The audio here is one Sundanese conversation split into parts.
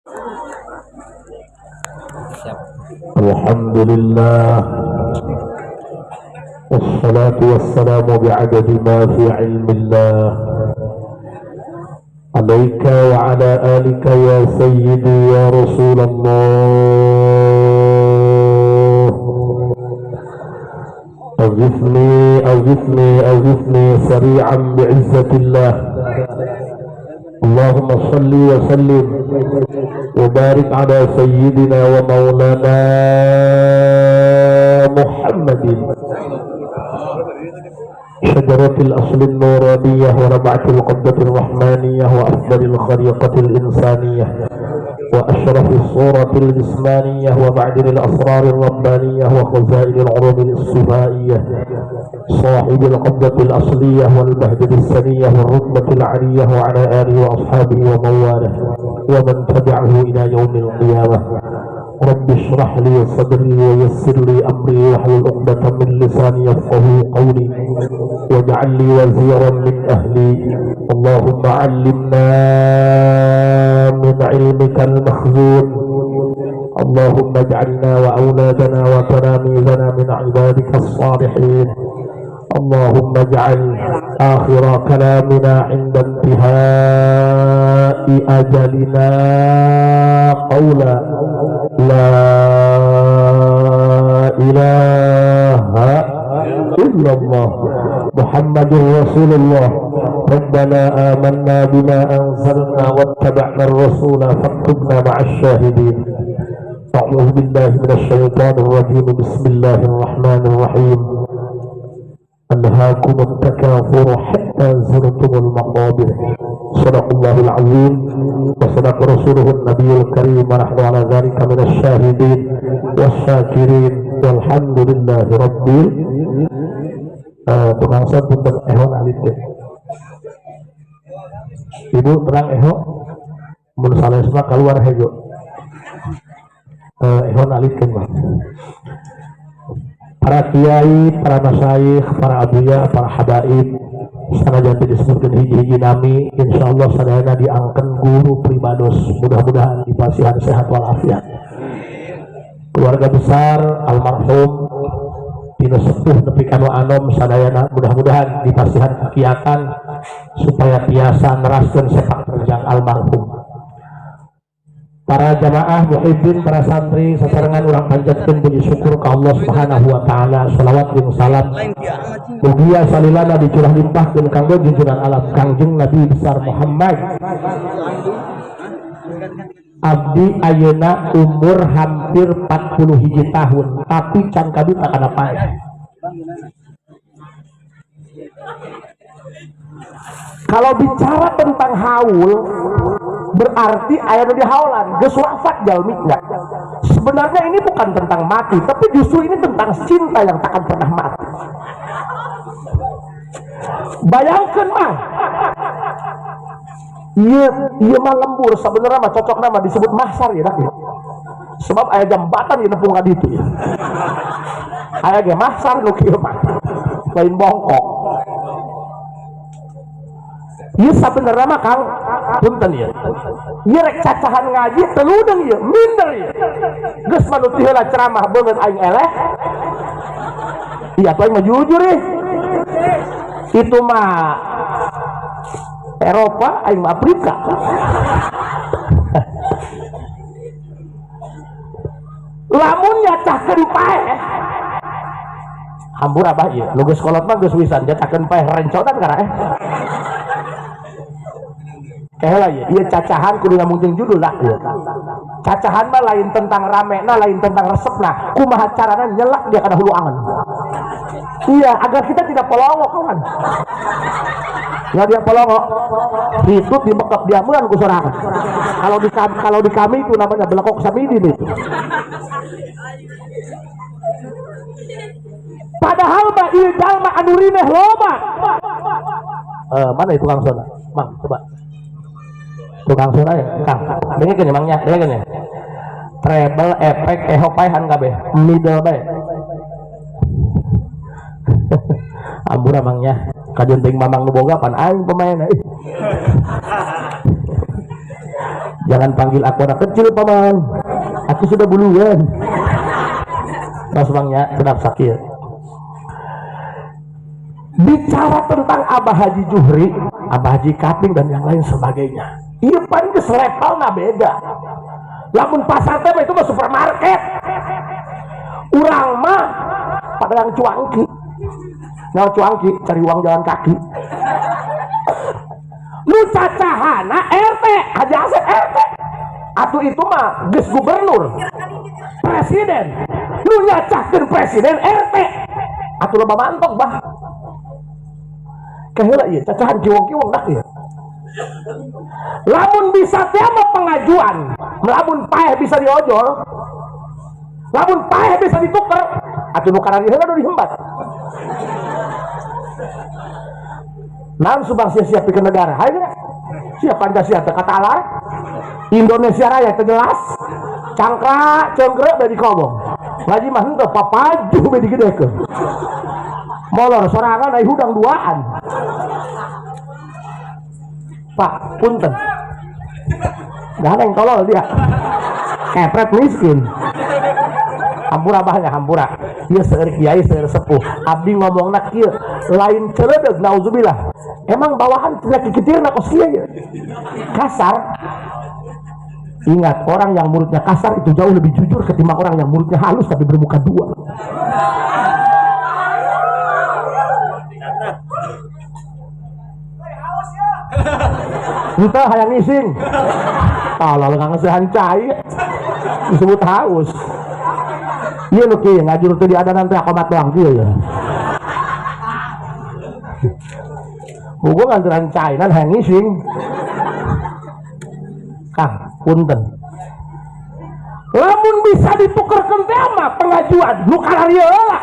Alhamdulillah. Wassalatu wassalamu bi'adadi ma fi ilmillah. Alaika wa ala alika ya sayyidi ya Rasulullah. Aghithni aghithni aghithni sari'an bi'izzatillah. Allahumma salli wa sallim wa barik ala sayyidina wa maulana Muhammadin شجرة الأصل النورانية ونبعة القبة الرحمانية وأفضل الخليقة الإنسانية وأشرف الصورة الجسمانية ومعدن الأسرار الربانية وخزائن العلوم الاصطفائية صاحب القبضة الأصلية والبهجة السنية والرتبة العلية وعلى آله وأصحابه ومن والاه ومن تبعه إلى يوم القيامة. رب اشرح لي صدري ويسر لي أمري واحلل عقدة من لساني يفقهوا قولي واجعل لي وزيرا من أهلي. اللهم علمنا من علمك المخزون. اللهم اجعلنا وأولادنا وتلاميذنا من عبادك الصالحين. اللهم اجعل آخر كلامنا عند انتهاء أجلنا قولا لا إله إلا الله محمد رسول الله. ربنا آمنا بما أنزلنا واتبعنا الرسول فاكتبنا مع الشاهدين. أعوذ بالله من الشيطان الرجيم. بسم الله الرحمن الرحيم. ألهاكم التكاثر حتى زرتم المقابر. صدق الله العظيم وصدق رسوله النبي الكريم ونحن على ذلك من الشاهدين والشاكرين والحمد لله رب. Tukang son punten eho alit deh. Ibu terang eho mun sanes mah keluar hejo. Eho alitkeun mah. Para kiai, para masyayikh, para abuya, para habaib, sanajan teu disebutkeun hiji-hiji nami, insyaallah sadayana diangken guru pribados, mudah-mudahan dipasihan sehat walafiat. Keluarga besar almarhum tinu sepuh nepi ka nu anom sadayana mudah-mudahan dipasihan kekiatan supaya tiasa neraskeun sepak terjang almarhum. Para jamaah muhibbin, para santri sasarengan urang panjatkeun puji syukur ka Allah Subhanahu wa taala. Salawat jeung salam mugia salilana dicurah limpahkeun kanggo junjungan alam Kangjeng Nabi besar Muhammad. Abdi ayeuna umur hampir 40 hiji tahun tapi can kabita kana paeh. Kalau bicara tentang haul berarti aya nu dihaulan geus wafat jalmi nya. Sebenarnya ini bukan tentang mati, tapi justru ini tentang cinta yang takkan pernah mati. Bayangkan mah, ieu mah lembur sebenarnya mah cocok nama disebut mahsar ya dak. Sebab aya jambatan ieu nepung ka ditu ya. Aya ge mahsar nu kieu mah. Lain bongkok. Ieu sabenerna mah Kang punten ieu. Ieu rek cacahan ngaji teu ludeung ieu, minder ieu. Geus manut heula ceramah beungeut aing eleh. Iya aing mah jujur ih. Itu mah Eropa, aing mah Afrika. Lamun nyacahkeun paeh. Hambur abah ieu, nu geus kolot mah geus wisan nyacahkeun paeh rencotan kana eh. Lah ya, iya cacahan kudu ngomong jeung judul lah. Cacahan mah lain tentang ramena, lain tentang resepna. Kumaha carana nyelak dia kana hulu angen. Iya, agar kita tidak polongo kawan. Ya dia polongo, itu dibekep diamuan ku sorangan. Kalau di kami itu namanya belekok samidin itu. Padahal mah ieu jalma anu rineh loba. Mana itu tukang sona? Mang, coba. Tukang sona ya, Kang. Dengekeun emangnya, dengekeun ya. Treble, efek, eho paehan kabeh, middle bae. Ambur emangnya, kajeun teuing mamang nu boga pan aing pemainna. Jangan panggil aku anak kecil paman, aku sudah buluan. Mas bangnya sedap sakit. Bicara tentang Abah Haji Juhri, Abah Haji Kaping dan yang lain sebagainya. Iya paling keselepal nah beda. Lamun pasar teh itu mah supermarket. Urang mah pedagang cuangki. Nah cuangki cari uang jalan kaki. Nu cacahana RT, Haji Asep RT. Atuh itu mah geus gubernur, presiden. Nu nyacahkeun presiden RT. Atuh loba mantok bah. Kaheula ieu cacahan kiwong-kiwong dah ieu. Lamun bisa teh mah pengajuan, lamun paeh bisa diojol, lamun paeh bisa dituker, atuh nu karari heula nu dihembat. Naon subang sia-sia pikeun negara? Hayu sia Pancasila teh kata alar. Indonesia Raya teh jelas. Cangkra cengkre bae dikobong. Ngaji mah henteu papaju bae digedekeun. Molor sorangan ai hudang duaan. Pak, punten. Gak yang tolol dia. Kepret miskin. Hampura abahnya, hampura. Ieu seueur kiai, seueur sepuh. Abdi ngomongna kieu, lain ceuleudeg nauzubillah. Emang bawahan tina kikitirna kos kieu ye. Kasar. Ingat, orang yang mulutnya kasar itu jauh lebih jujur ketimbang orang yang mulutnya halus tapi bermuka dua. Entah hayang ngising. Tolol nggak ngesehan cai disebut haus. Iya nu kieu ngajur teu diadanan teh akomat doang kieu ya. Hugo nganteran cai nan hayang ngising. Kang, punten. Lamun bisa ditukerkeun teh mah pengajuan nu kararieu heula.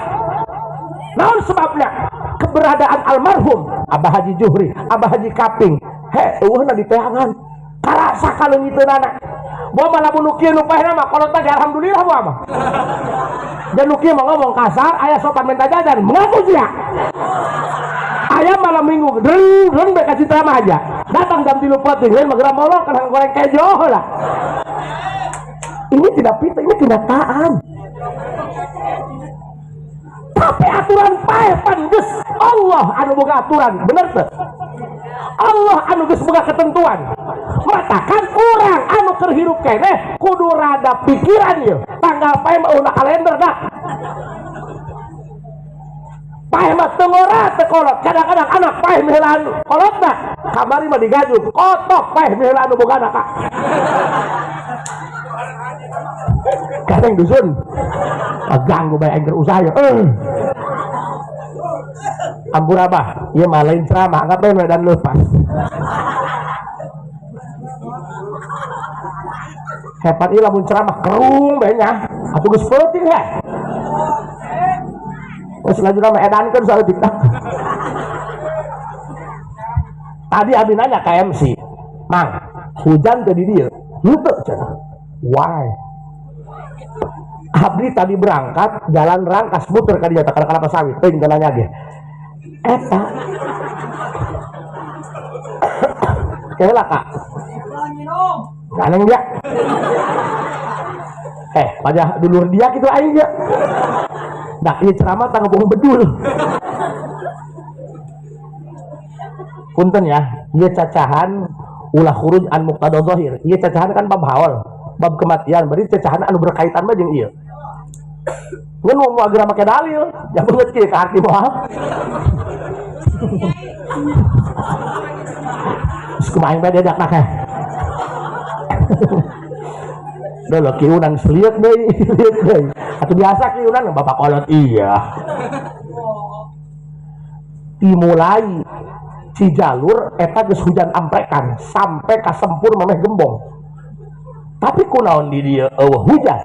Naon sebabna? Keberadaan almarhum Abah Haji Juhri, Abah Haji Kaping. He, eueuhna diteangan. Karasa kaleungiteunana. Boa mah lamun nu kieu nu paehna mah kolot teh alhamdulillah boa mah. Dan nu kieu mah ngomong kasar, aya sopan minta jajan, mengaku sia. Aya malam minggu, dreng dreng bae ka citra mah aja. Datang jam 3 peuting, lain mah geura molok kana goreng kejo lah. Ini tidak pintar, ini kenyataan. Tapi aturan paeh pan geus Allah anu boga aturan, bener teu? Allah anu geus boga ketentuan. Matakan urang anu keur hirup keneh kudu rada pikiran ieu. Tanggal paeh mah ulah kalender dah. Paeh mah teu ngora teu kolot. Kadang-kadang anak paeh miheulaan kolotna, kamari mah digajuk, kotok paeh miheulaan nu boga anak. Kadang dusun ganggu bae aing keur usaha ya. Ampura bah, ieu mah lain ceramah, anggap bae dan lepas. Hebat ieu lamun ceramah kerung bae nya, atuh geus peuting he. Geus lanjut mah edankeun saeutik tah. Tadi abi nanya ka MC, "Mang, hujan teu di dieu?" Henteu cenah. Why? Abdi tadi berangkat jalan Rangkas muter ka dieu teh kana kelapa sawit, teuing teu nanya ge. Eta. Keheula Kak. Ganeng dia. Pajah dulur dia gitu aing dia. Nah, ieu ceramah tang bohong bedul. Punten ya, ieu cacahan ulah khuruj an muqtada zahir. Ieu cacahan kan bab haul, bab kematian, berarti cacahan anu berkaitan mah jeung ieu. Ngan mau agra make dalil, jangan beungeut kieu ka arti moal. Geus kumaha aing bae diajakna teh. Duh, kiunan seliut deui, liut deui. Atuh biasa kiunan bapak kolot iya. Dimulai Cijalur eta geus hujan amprekan sampai ka Sempur memeh gembong. Tapi kunaon di dieu eueuh hujan.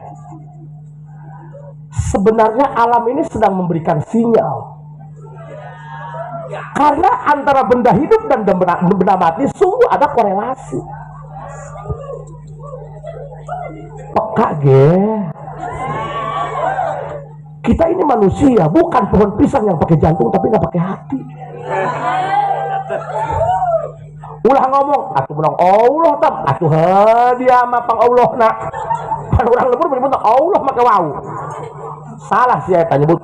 Sebenarnya alam ini sedang memberikan sinyal. Karena antara benda hidup dan benda mati sungguh ada korelasi. Peka ge. Kita ini manusia, bukan pohon pisang yang pakai jantung tapi nggak pakai hati. Ulah ngomong atuh menang Allah tam atuh dia mah pang Allahna. Pan urang lembur menyebut Allah make wau. Salah sih eta nyebut.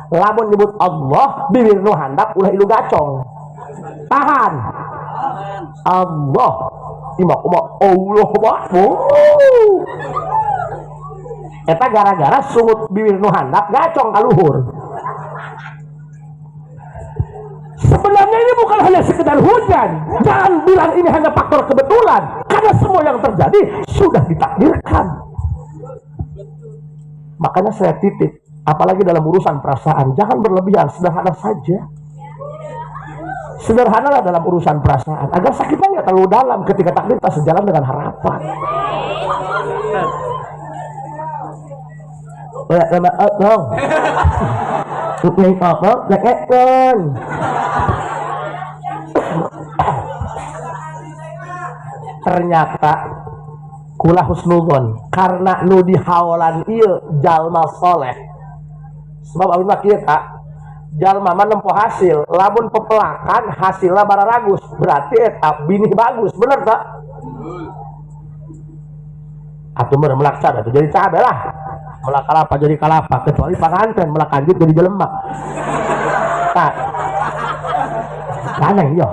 Lamun nyebut Allah bibir nu handap ulah ilu gacong. Tahan. Allah. Ima kumaha Allah mah. Eta gara-gara sungut bibir nu handap gacong ka luhur. Sebenarnya ini bukan hanya sekedar hujan. Jangan bilang ini hanya faktor kebetulan. Karena semua yang terjadi sudah ditakdirkan. Makanya saya titip, apalagi dalam urusan perasaan, jangan berlebihan, sederhana saja. Sederhanalah dalam urusan perasaan, agar sakitnya nggak terlalu dalam ketika takdir tak sejalan dengan harapan. Ternyata kula husnudzon karena nu dihaolan ieu jalma soleh. Sebab abdi mah kieu ka jalma mah nempo hasil, lamun pepelakan hasilna bararagus, berarti eta binih bagus, bener tak? Atuh meureun melak cabe atuh jadi cabe lah. Melak kalapa jadi kalapa, kecuali panganten melak kanjut jadi jelema. Tak. Aneh yo.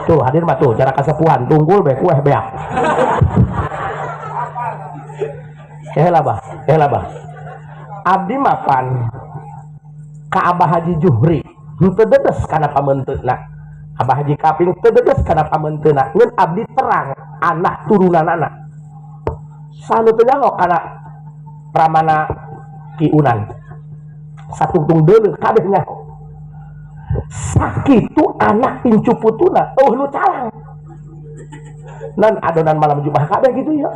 Tuh hadir mah tuh cara kasepuhan tunggul be kueh beak. Heula bah, heula bah. Abdi mapan ka Abah Haji Juhri henteu dedes kana pamenteuna. Abah Haji Kaping teu dedes kana pamenteuna. Ngan abdi terang anak turunanana. Sanu teu nyaho kana Pramana Ki Unan. Satungtung deuleu kabeh nyaho. Sakitu anak incu putuna eueuh nu calang. Nan adonan malam Jumat kabeh gitu ya.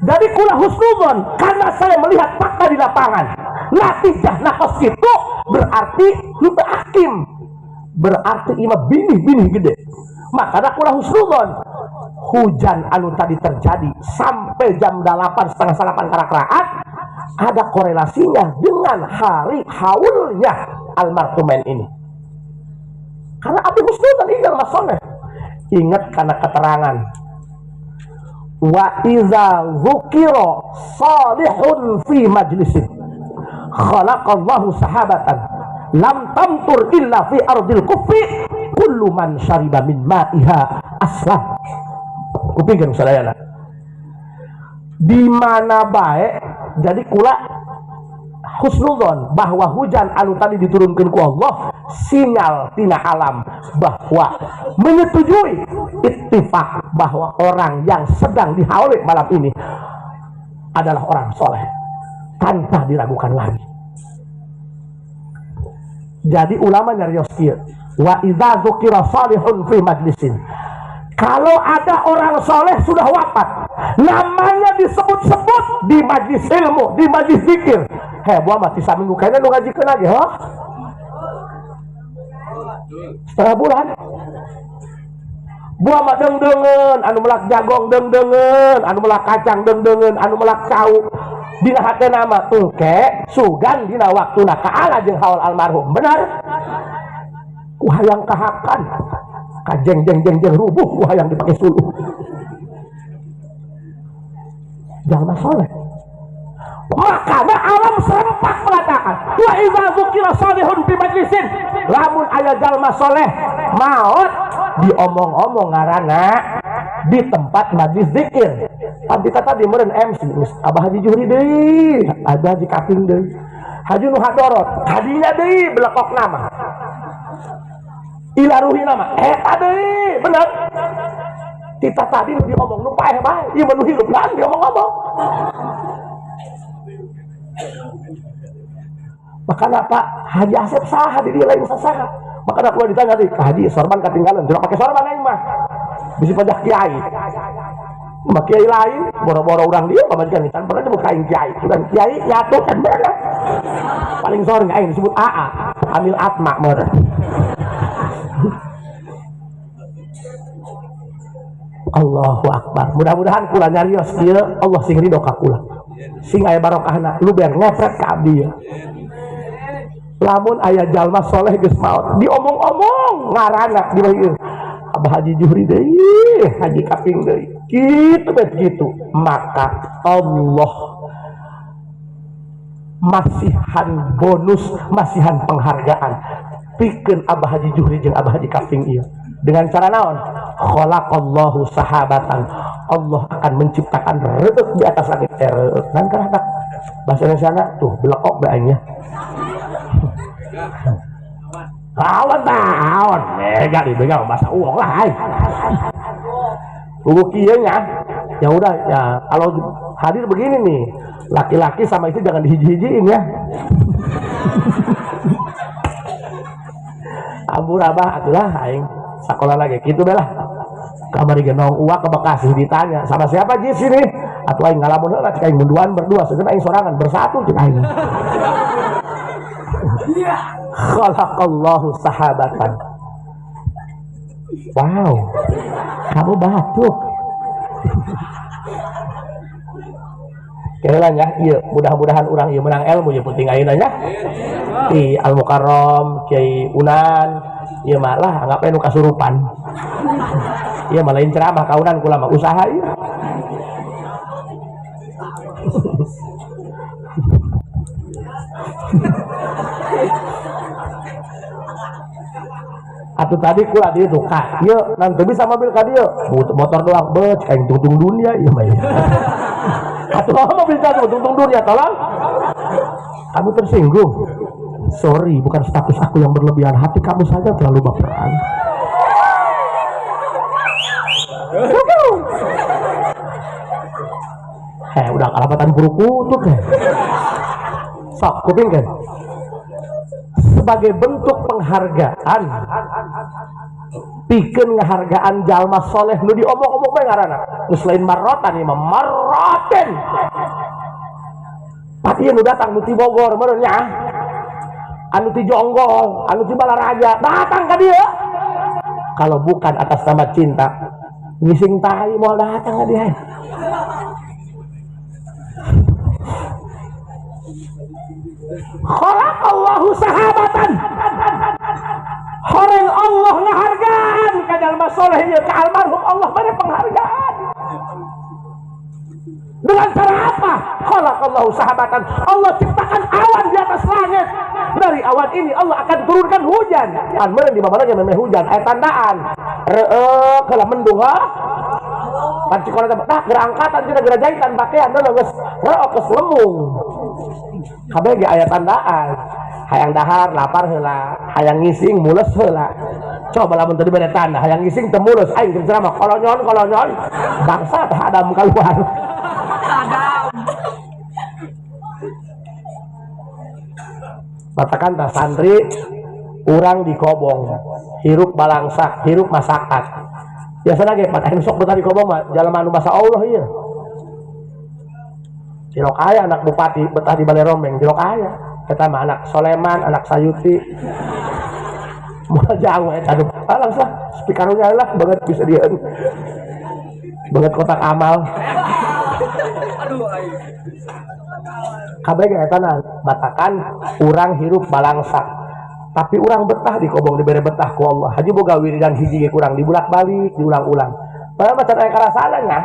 Jadi kula husnudzon karena saya melihat fakta di lapangan. Natijah nakos itu berarti henteu hakim. Berarti imah binih-binih gede. Makanya kula husnudzon hujan anu tadi terjadi sampai jam 8:30 karakraat ada korelasinya dengan hari haulnya almarhumen ini. Karena abdi husnudzon ini adalah soleh. Ingat karena keterangan wa iza dzukira salihun fi majlisin khalaqallahu sahabatan lam tamtur illa fi ardil kufri kullu man syariba min ma'iha aslam. Kupingkeun sadayana. Di mana bae jadi kula husnudzon bahwa hujan anu tadi diturunkan ku Allah sinyal tina alam bahwa menyetujui ittifaq bahwa orang yang sedang dihauli malam ini adalah orang soleh tanpa diragukan lagi. Jadi ulama nyarios kieu, wa idza dzukira salihun fi majlisin. Kalau ada orang soleh sudah wafat, namanya disebut-sebut di majlis ilmu, di majlis zikir. Heboh mati saminggu kayaknya nu ngajikeun lagi, hah? Setengah bulan. Buah mah deungdeungeun, anu melak jagong deungdeungeun, anu melak kacang deungdeungeun, anu melak cau. Dina hatena mah engke sugan dina waktuna kaala jeung haul almarhum. Benar? Ku hayang kahakan. Kajeng jeng jeng jeng rubuh ku hayang dipake suluh. Jangan soleh. Makanya alam serempak mengatakan wa idza dzukira salihun fi majlisin, lamun aya jalma soleh maot diomong-omong ngaranna di tempat majlis zikir. Tadi tadi meureun MC Abah Haji Juhri deui, Abah Haji Kaping deui, Haji Nu Hadorot kadinya deui belekok nama. Ilaruhi nama eta deui, bener. Kita tadi nu diomong nu paeh bae, ieu mah nu hirup lain diomong-omong. Makanya Pak Haji Asep saha di dia lain saha. Makanya kalau ditanya tadi, Pak Haji sorban ketinggalan, tidak pakai sorban aing mah. Bisi pajak kiai. Mah kiai lain, boro-boro urang dia pamajikan can pernah nyebut aing kiai. Urang kiai nyatu kan bener. Paling sore aing disebut AA, Amil Atma meureun. Allahu Akbar. Mudah-mudahan kula nyarios ieu Allah sing ridho ka kula. Sing aya barokahna luber ngefret ka abdi ya. Lamun aya jalma soleh geus maot diomong-omong ngaranna di ieu Abah Haji Juhri deui, Haji Kaping deui. Kitu bet kitu. Maka Allah masihan bonus, masihan penghargaan pikeun Abah Haji Juhri jeung Abah Haji Kaping ieu. Dengan cara naon? Khalaqallahu sahabatan. Allah akan menciptakan reueuk di atas langit. Reueuk nan karena bahasa Indonesia tuh belekok bae aing nya. Awan awan mega dibegal bahasa uang lah aing. Tunggu kieu nya. Ya udah ya, kalau hadir begini nih, laki-laki sama istri jangan dihiji-hijiin ya. Abur abah atulah aing sekolah lagi gitu dah lah. Kamari genong uak ke Bekasi ditanya sama siapa di sini? Atuh aing ngalamun heula cek aing munduan berdua, segeun aing sorangan bersatu cek aing. Khalaqallahu sahabatan. Wow, kamu batuk. Keheula nya ieu mudah-mudahan urang ieu menang ilmu ieu penting ayeuna nya. Di Al Mukarram, Kiai Unan, ieu mah lah anggap nu kasurupan. Ieu mah lain ceramah kaunan kula mah usaha ieu. Atuh tadi kula di itu ka ieu nanti bisa mobil ka dieu motor doang beuh aing tungtung dunia ieu mah. Atuh mobil ka tungtung dunia tolong. Kamu tersinggung. Sorry, bukan status aku yang berlebihan, hati kamu saja terlalu baperan. Heh, udah kalapatan kurukutuk ya. Sok, kuping kan? Sebagai bentuk penghargaan, pikeun ngahargaan jalma soleh nu diomong-omong bae ngaranna. Nu selain marotan ieu mah maroten. Pati nu datang nu ti Bogor meureun nya. Anu ti Jonggol, anu ti Balaraja, datang ka dieu. Kalau bukan atas nama cinta, ngising tai moal datang ka dieu. Khalaqallahu sahabatan. Horeng Allah ngahargaan ka jalma soleh ieu ka almarhum Allah bere penghargaan. Dengan cara apa? Khalaqallahu sahabatan. Allah ciptakan awan di atas langit. Dari awan ini Allah akan turunkan hujan. Kan meureun di mana ge memeh hujan, aya tandaan. Reueuk heula mendung ha. Pan cikona teh tah geura angkatan cenah geura jahitan pakaian deuleu geus reueuk geus lemung. Kabeh ge aya tandaan. Hayang dahar lapar heula, hayang ngising mules heula. Coba lamun teu dibere tanda, hayang ngising teu mules aing keur ceramah kolonyon-kolonyon bangsa teh Adam kaluar. Adam. Matakan tah santri urang dikobong, hirup balangsak, hirup masakat. Biasana ge pan aing sok betah dikobong mah jalma anu masa Allah ieu. Cilok aya anak bupati betah di Balai Rombeng, cilok aya. Eta mah anak Soleman, anak Sayuti. Moal jauh eta aduh. Alah lah, speakernya lah banget bisa dia. Banget kotak amal. Aduh aing. Kabeh ge eta na batakan urang hirup balangsak. Tapi urang betah di kobong dibere betah ku Allah. Haji boga wiridan hiji ge kurang dibulak-balik, diulang-ulang. Padahal macan aya karasana nya.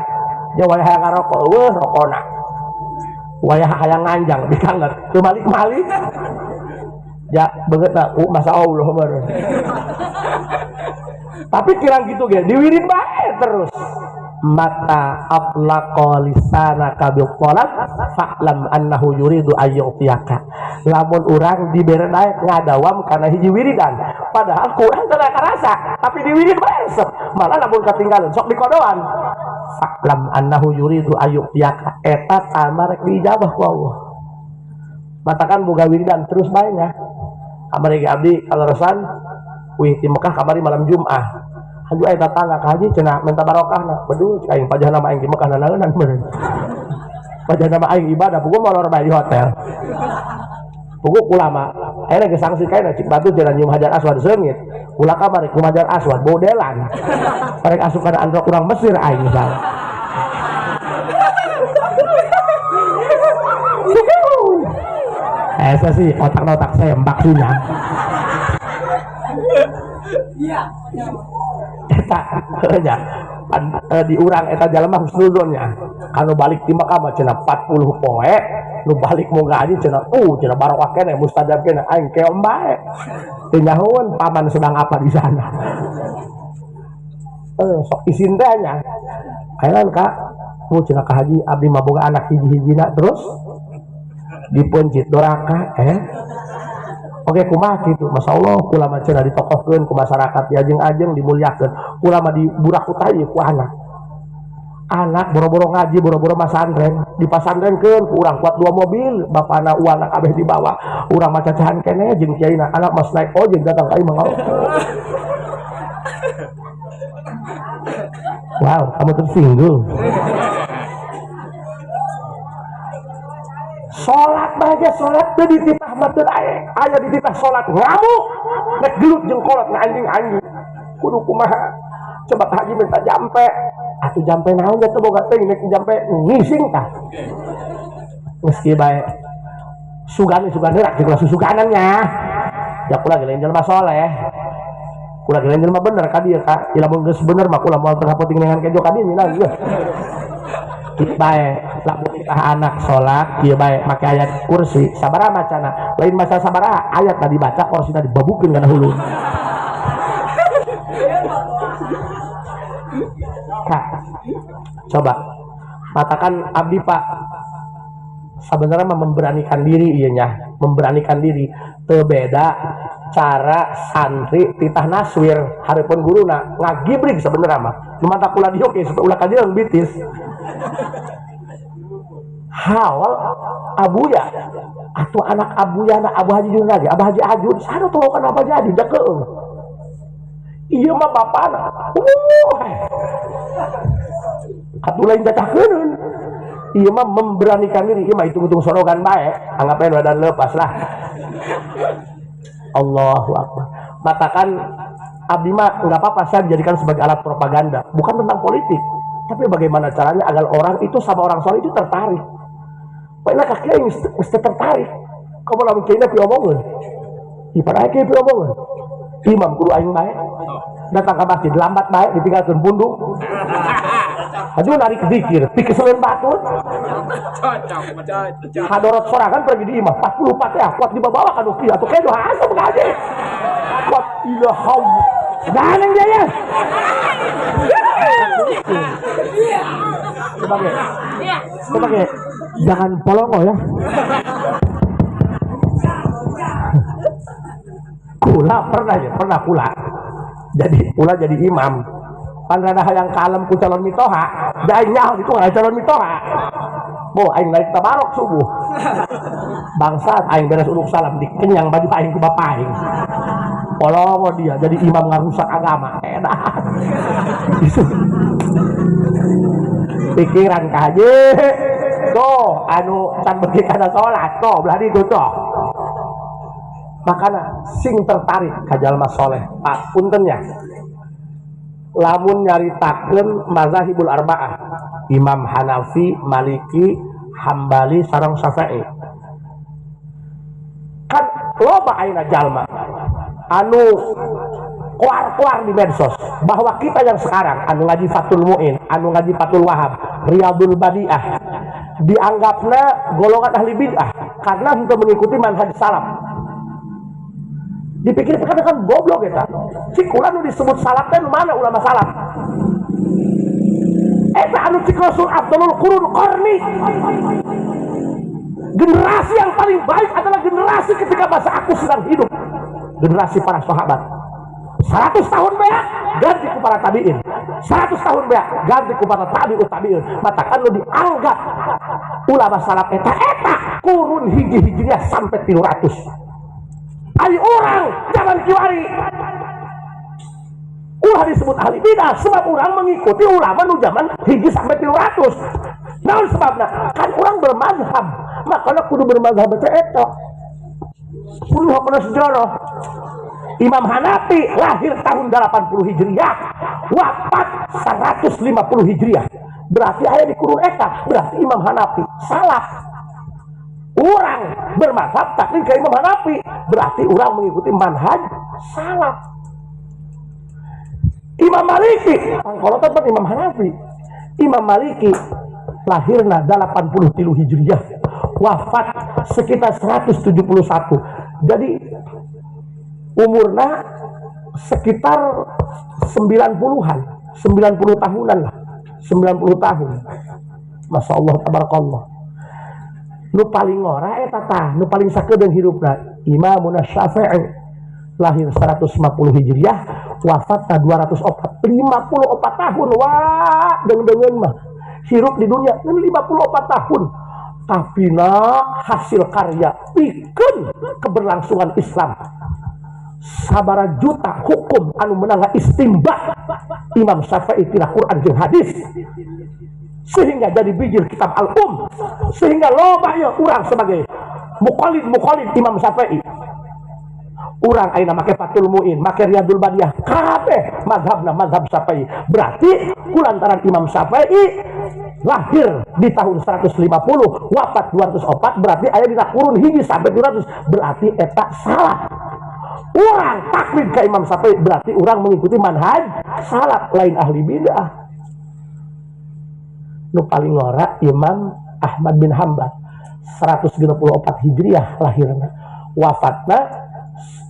Ja wayah hayang ngarokok eueuh rokona. Wayah hayang nganjang dikanget teu malik-malik. Ja beungeutna masa Allah meureun. Tapi kirang kitu ge diwirid bae terus. Mata atlaqa lisanaka bil talaq fa'lam annahu yuridu ayyutiyaka. Lamun urang dibere daek ngadawam kana hiji wiridan, padahal kurang teu karasa, tapi diwirid bae resep. Malah lamun katinggalan sok dikodoan. Fa'lam annahu yuridu ayyutiyaka. Eta tama rek diijabah ku Allah. Matakan boga wiridan terus bae nya. Kamari ge abdi kaleresan wih di Mekah kamari malam Jumat. Haji aya datang ka haji cenah minta barokahna. Beduh cik aing pajah nama aing di Mekah nanaeunan meureun. Pajah nama aing ibadah puguh molor bae di hotel. Puguh ulama ayeuna geus sanksi kaena cik batu cenah nyium hajar aswad seungit. Ulah kamari ku hajar aswad bodelan. Parek asup kana androk urang Mesir aing misalnya. Saya sih otak-otak saya maksudnya. Iya. Eta nya di urang eta jalma husnuzonnya. Kanu balik ti Mekah mah cenah 40 poe, nu balik mau ngaji cenah cenah barokah keneh mustajab keneh aing keom bae. Teu nyahoeun paman sedang apa di sana. Sok isin teh nya. Ayeuna ka mu cenah ka haji abdi mah boga anak hiji-hijina terus dipencit doraka Oke kumaha kitu Masya Allah kula mah cenah ditokohkeun ku masyarakat diajeng-ajeng dimuliakeun kula mah diburak ku ku anak. Anak boro-boro ngaji boro-boro masantren dipasantrenkeun ku urang kuat 2 mobil bapana uana kabeh dibawa urang mah cacahan keneh jeung kiaina anak mas naik ojek datang ka imah. Wow, kamu tersinggung. Salat bae salat teu dititah mah teu aya dititah salat ngamuk rek gelut jeung kolot anjing-anjing kudu kumaha coba ka haji minta jampe atuh jampe naon teh boga teuing rek jampe ngising tah geus kieu bae sugan-sugan heula jeung susuganan nya ya kula ge lain jelema soleh kula ge lain jelema bener ka dieu ka lamun geus bener mah kula moal teu hapoting dengan kejo ka dieu nya bae lamun titah anak salat ieu bae make ayat kursi sabaraha macana lain masa sabaraha ayat tadi dibaca kursina dibabukeun kana hulu. Kak, coba matakan abdi Pak sebenarnya memberanikan diri ieu nya memberanikan diri teu beda cara santri titah naswir hareupeun guruna ngagibrig sebenarnya mah nu mata kula dieu ge supaya ulah kajeun bitis. Hawal abuya atau anak abuya anak Abu Haji Jun lagi Abu Haji Ajun sana tolongan apa jadi jakeung ieu mah bapana atuh lain cacahkeun ieu mah memberanikan diri ieu mah hitung-hitung sorogan bae anggap bae badan lepas lah. Allahu akbar. Matakan abdi mah enggak apa-apa saya dijadikan sebagai alat propaganda bukan tentang politik tapi bagaimana caranya agar orang itu sama orang soleh itu tertarik. Pokoknya kaki yang mesti tertarik. Kamu lamun kiai pi omongan. Ibarat kiai pi omongan. Imam guru aing bae. Datang ke masjid lambat bae ditinggalkeun pundung. Aduh narik zikir, pikeseleun batur. Hadorot sorangan pergi di imam 44 ya, kuat dibawa ka nu kieu atuh kejo asup ngaji. Kuat ilham. Ganeng dia ya. Sebagai jangan polongo ya. Kula pernah ya, pernah kula. Jadi kula jadi imam. Pan rada hayang kalem ku calon mitoha, da aing nyaho itu ngaran calon mitoha. Boh aing narik tabarok subuh. Bangsat aing beres uluk salam dikenyang baju aing ku bapak aing. Polongo dia jadi imam ngarusak agama. Edan. Pikiran kaje tuh anu can beuki kana salat tuh belah ditu tuh. Makana sing tertarik ka jalma soleh Pak puntennya lamun nyaritakeun mazahibul arba'ah Imam Hanafi, Maliki, Hambali sareng Syafi'i kan loba ayeuna jalma anu koar-koar di medsos bahwa kita yang sekarang anu ngaji Fathul Mu'in, anu ngaji Fathul Wahab, Riyadul Badiah dianggapnya golongan ahli bid'ah karena untuk mengikuti manhaj salaf. Dipikir-pikir kan goblok eta. Cik ulah nu disebut salaf teh mana ulama salaf? Eta anu cik Rasul afdalul qurun qarni. Generasi yang paling baik adalah generasi ketika masa aku sedang hidup. Generasi para sahabat. 100 tahun beak ganti ku para tabiin. 100 tahun beak ganti ku para tabiut tabiin. Matakan lu dianggap ulama salaf eta eta kurun hiji-hijinya sampai 300. Ari orang jangan kiwari. Ulah disebut ahli bidah sebab orang mengikuti ulama nu zaman hiji sampai 300. Naon sebabna? Kan orang bermazhab. Makanya kudu bermazhab teh eta. Kudu hakna sejarah. Imam Hanafi lahir tahun 80 Hijriah, wafat 150 Hijriah. Berarti aya di kurun eta, berarti Imam Hanafi salah. Urang bermazhab taklid ka Imam Hanafi, berarti urang mengikuti manhaj salaf. Imam Maliki, pangkolotan pan Imam Hanafi. Imam Maliki lahirna 83 Hijriah, wafat sekitar 171. Jadi umurna sekitar 90-an, 90 tahunan lah, 90 tahun. Masya Allah, tabarakallah. Nu paling ngora eta tah, nu paling sakedeung hirupna Imamuna Syafi'i, lahir 150 Hijriah, wafat 204, 54 tahun. Wah, deung-deungeun mah hirup di dunia 54 tahun. Tapi na hasil karya pikeun keberlangsungan Islam. Sabara juta hukum anu menang istimbat Imam Syafi'i tina Quran jeung hadis, sehingga jadi bijil kitab Al-Um, sehingga loba ya urang sebagai muqallid Imam Syafi'i. Urang ayeuna make Fathul Muin, make Riyadul Badiah, kabeh mazhabna mazhab Syafi'i. Berarti kulantaran Imam Syafi'i lahir di tahun 150, wafat 204, berarti aya dina kurun hiji sampai 200, berarti eta salah. Urang taklid ka Imam Syafi'i berarti urang mengikuti manhaj salaf, lain ahli bidah. Nu paling ngora Imam Ahmad bin Hanbal, 164 Hijriah lahirna, wafatna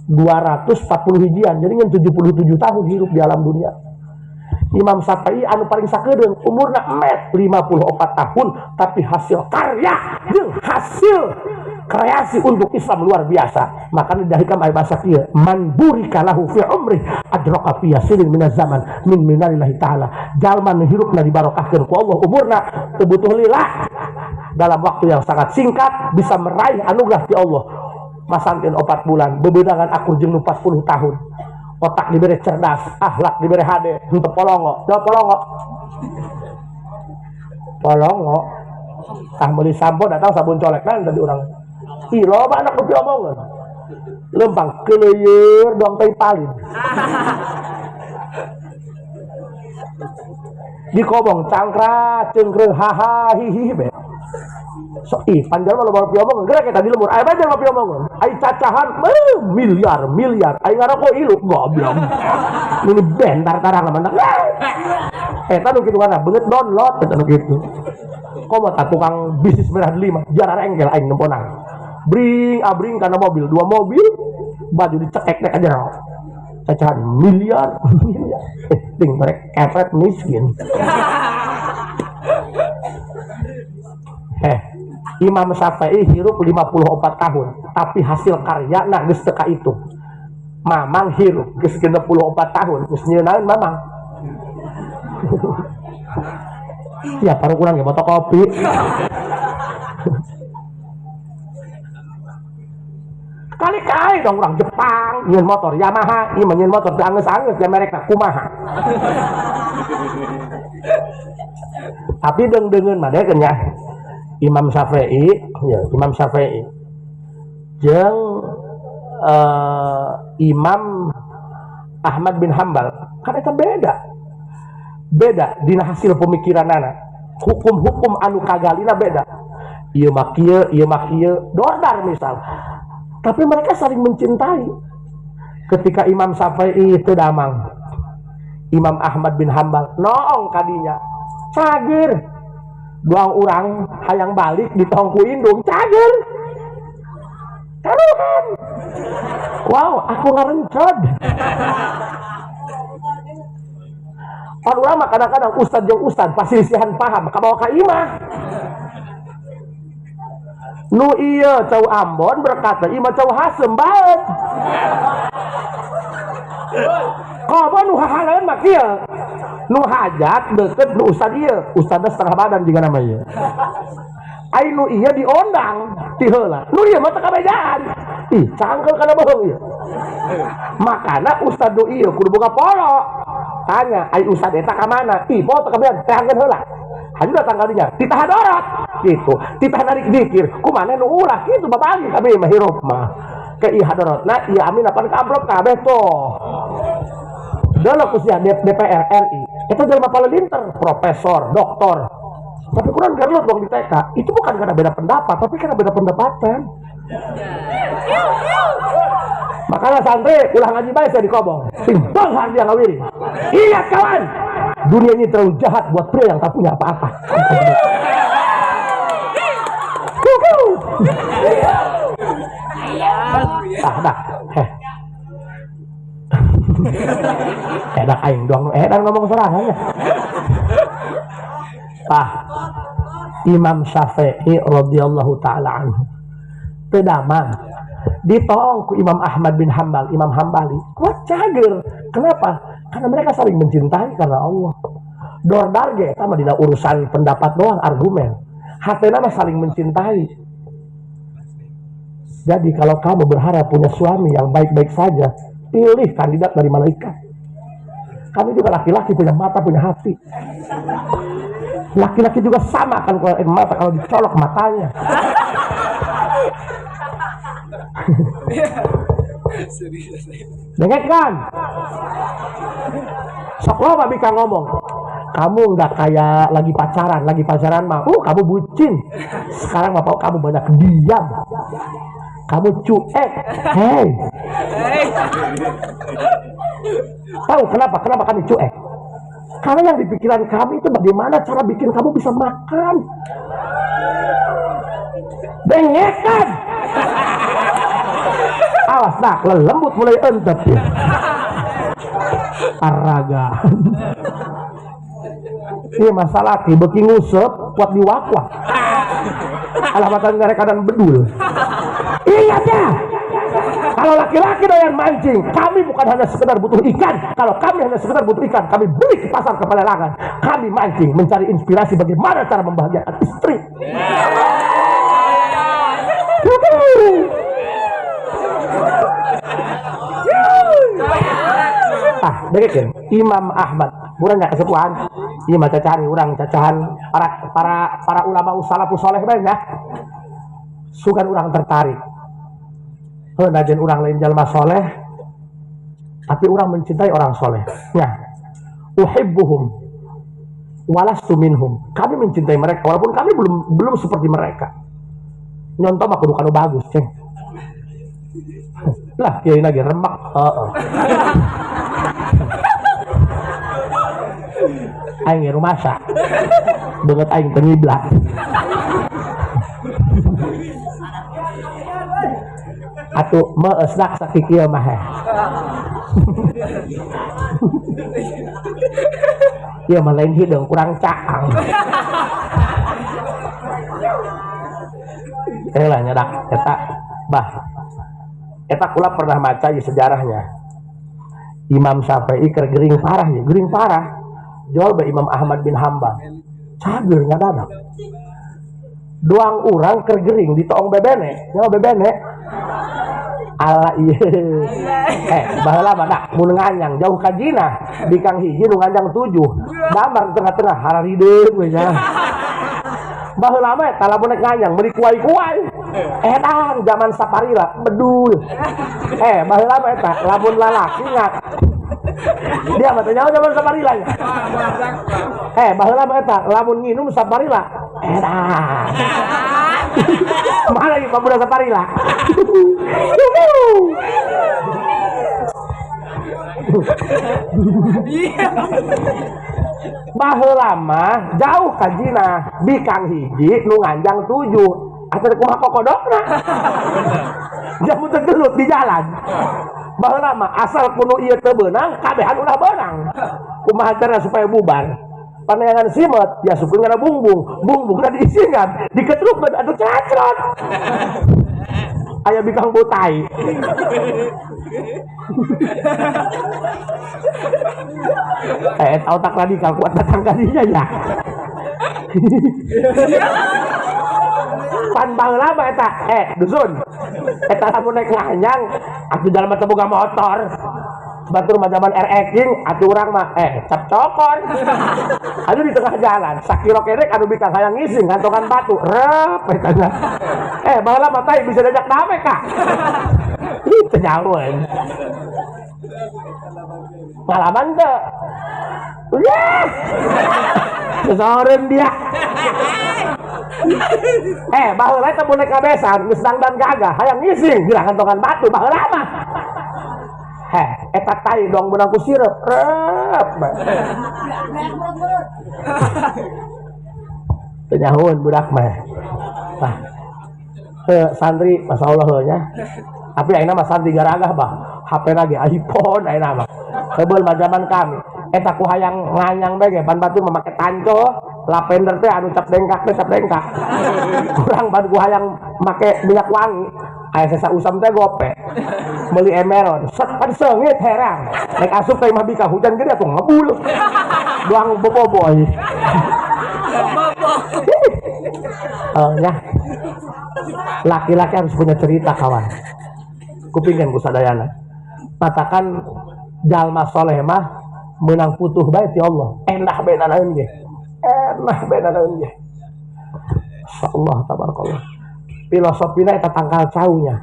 240 hijian, jadi ngan 77 tahun hidup di alam dunia. Imam Syafi'i anu paling sakedeung umurna met 54 tahun, tapi hasil karya jeung hasil kreasi untuk Islam luar biasa. Makanya dari kam aya bahasa kieu, man burika lahu fi umrih adraka fi yasirin minaz zaman min minalillahi taala. Jalma nu hirupna dibarokahkeun ku Allah umurna teu butuh lila, dalam waktu yang sangat singkat bisa meraih anugerah ti Allah. Masantin 4 bulan bebedangan akur jeung nu 40 tahun. Otak diberi cerdas, akhlak diberi hade, henteu polongo. Jawab polongo. Polongo. Tah meuli sampo datang sabun colekna tadi urang. Ih, loba anak kopi omongan. Lempang keleyeur dong teh palin. Dikobong cangkra cengkreng haha hihi be. So ih panjang mah loba kopi omongan, geura kita di lembur. Aya banyak kopi omongan. Ai cacahan miliar miliar. Ai ngaroko ilu goblok. Ini bentar tarang mantap. Eta nu kitu kana beungeut download eta nu kitu. Komo ta tukang bisnis merah delima, jarang engkel aing nemponang. Bring abring karena mobil, 2 mobil, baju dicekek nek aja. Cacahan miliar, miliar. Ting mereka kepret miskin. Imam Syafi'i hirup 54 tahun, tapi hasil karya nah geus teu ka itu. Mamang hirup geus 64 tahun, geus nyeunaeun mamang. Ya paru kurang ya fotokopi. Kali-kali dong orang Jepang nyeun motor Yamaha, ieu mah nyeun motor teu anggeus-anggeus ya merekna kumaha. Tapi deung-deungeun mah dekeun nya. Imam Syafi'i, ya Imam Syafi'i jeung Imam Ahmad bin Hanbal kan eta beda. Beda dina hasil pemikiranana. Hukum-hukum anu kagalina beda. Ieu mah kieu, ieu mah kieu, dordar misal. Tapi mereka saling mencintai. Ketika Imam Syafi'i itu damang, Imam Ahmad bin Hanbal noong kadinya, cager. Dua orang hayang balik di tongku indung, cager. Taruhan. Wow, aku ngarencod. Pan ulama kadang-kadang ustad jeung ustad pasilisihan paham kabawa ka imah. Nu ieu cau Ambon berkata imah cau Hasem bae. Komo nu hahaleun mah kieu. Nu hajat deket nu ustad ieu, ustadna setengah badan juga namanya. Ai nu ieu diondang ti heula. Nu ieu mah teu kabejaan. Ih, cangkel kana bohong ieu. Makana ustad nu ieu kudu boga polo. Tanya, ai ustad eta ka mana? Ih, polo teu kabejaan, teangkeun heula. Haju datang kadinya, titah dorot gitu. Titah narik dikir, kumaha nu ulah kitu babagi kabeh mah hirup mah. Ke ieu hadorotna, ieu amin apan ka amplop kabeh tuh. Dulu kusia DPR RI, itu jelema paling pinter, profesor, doktor. Tapi kurang gelut dong di TK. Itu bukan karena beda pendapat, tapi karena beda pendapatan. Makanya santri ulah ngaji bae saya dikobong. Sing beunghar dia ngawiri. Ingat kawan, dunia ini terlalu jahat buat pria yang tak punya apa-apa. Ah, dah. Enak aing doang, edan ngomong sorangan ya. Ah, Imam Syafi'i radhiyallahu taala anhu. Teu damang ditoong ku Imam Ahmad bin Hambal, Imam Hambali. Kuat cager. Kenapa? Karena mereka saling mencintai karena Allah. Dordar ge eta mah dina urusan pendapat doang, argumen. Hatena mah saling mencintai. Jadi kalau kamu berharap punya suami yang baik-baik saja, pilih kandidat dari malaikat. Kami juga laki-laki punya mata, punya hati. Laki-laki juga sama kan kalau mata kalau dicolok matanya. Dengar kan? Sok loba bika ngomong. Kamu nggak kayak lagi pacaran mah. Kamu bucin. Sekarang bapak kamu banyak diam. Kamu cuek. Hei. Tahu kenapa? Kenapa kami cuek? Karena yang di pikiran kami itu bagaimana cara bikin kamu bisa makan. Bengekan. Awas dah, lelembut mulai entep ya. Araga. Ini masalah ki beuki nguseup kuat diwakwah. Alamatan ngarekadan bedul. Ingat ya, kalau laki-laki doyan mancing, kami bukan hanya sekedar butuh ikan. Kalau kami hanya sekedar butuh ikan, kami beli ke pasar ke pelelangan. Kami mancing mencari inspirasi bagaimana cara membahagiakan istri. Ah, dengerin Imam Ahmad, urang kesepuhan, ieu mah cacahan urang cacahan para ulama salafus soleh bae nya. Sugan urang tertarik. Heuh najan urang lain jalma soleh, tapi urang mencintai orang soleh. Nya, uhibbuhum walastu minhum. Kami mencintai mereka walaupun kami belum seperti mereka. Nyontoh mah kudu kanu bagus, ceng. Lah, kiai lagi remak. Heeh. Aing ge rumasa. Beungeut aing teu ngiblat. Atuh meusnak sakikieu mah. Ieu mah lain hideung kurang caang. Lah nyadak eta bah. Eta kula pernah maca di sejarahnya. Imam Syafi'i keur gering parah ya, gering parah. Jual be Imam Ahmad bin Hambal. Cager ngadadak. Doang urang keur gering ditoong bebene, nyawa bebene. Ala ieu. Baheula mah dak mun nganyang jauh ka jina, bikang hiji nu nganjang 7. Damar tengah-tengah hararideung we nya. Baheula mah eta lamun rek nganyang meuli kuai-kuai. Edan zaman saparila bedul. Baheula mah eta lamun lalaki ngat. Dia mah teh nyaho zaman saparila nya. Baheula mah eta lamun nginum saparila. Edan. Mana ieu pemuda saparila? Baheula mah jauh ka jina, bikang hiji nu nganjang 7. Atuh kumaha kokodokna? Jamu teu gelut di jalan. Baheula mah asal kuno ieu teu beunang, kabehan ulah beunang. Kumaha cara supaya bubar? Paneangan simet, ya suku ngana bumbung, bumbungna diisingan, diketrukkeun atuh cacrot. Aya bikang botai. Otak radikal kuat datang kadinya ya. Pan baheula mah eta, dusun. Eta lamun naik nganyang, atuh jalma teu boga motor. Batur mah zaman RX-ing, atuh urang mah cap cokor. Aduh di tengah jalan, sakiro kerek anu bikang hayang ngising kantongan batu. Rep eta nya. Baheula mah tai bisa diajak dame kak. Ih, teu nyaweun. Pengalaman teu? Yes. Sesoreun dia. Baheula teh mun naik kabesan geus dangdan gagah hayang ngising geura kantongan batu baheula mah. Heh, eta tai dong beunang ku sireup. Reup. Teu nyahoeun budak mah. Tah. Santri masyaallah heuh nya. Tapi ayeuna mah santri garagah bah. HP na ge iPhone ayeuna mah. Heubeul mah zaman kami. Eta ku hayang nganyang bae ge pan batur mah make tanco, lavender teh anu cap dengkak teh cap dengkak. Kurang pan ku hayang make minyak wangi. Aya sesa usam teh gope. Meuli emeron, set pan seungit herang. Rek asup teh mah bika hujan gede atuh ngebul. Doang boboboy. Ya. Laki-laki harus punya cerita kawan. Kupingkeun ku sadayana. Matakan jalma soleh mah menang putuh bae ti Allah. Endah bae nanaeun ge. Enah bae nanaeun ge. Insyaallah tabarakallah. Filosofina eta tangkal caunya.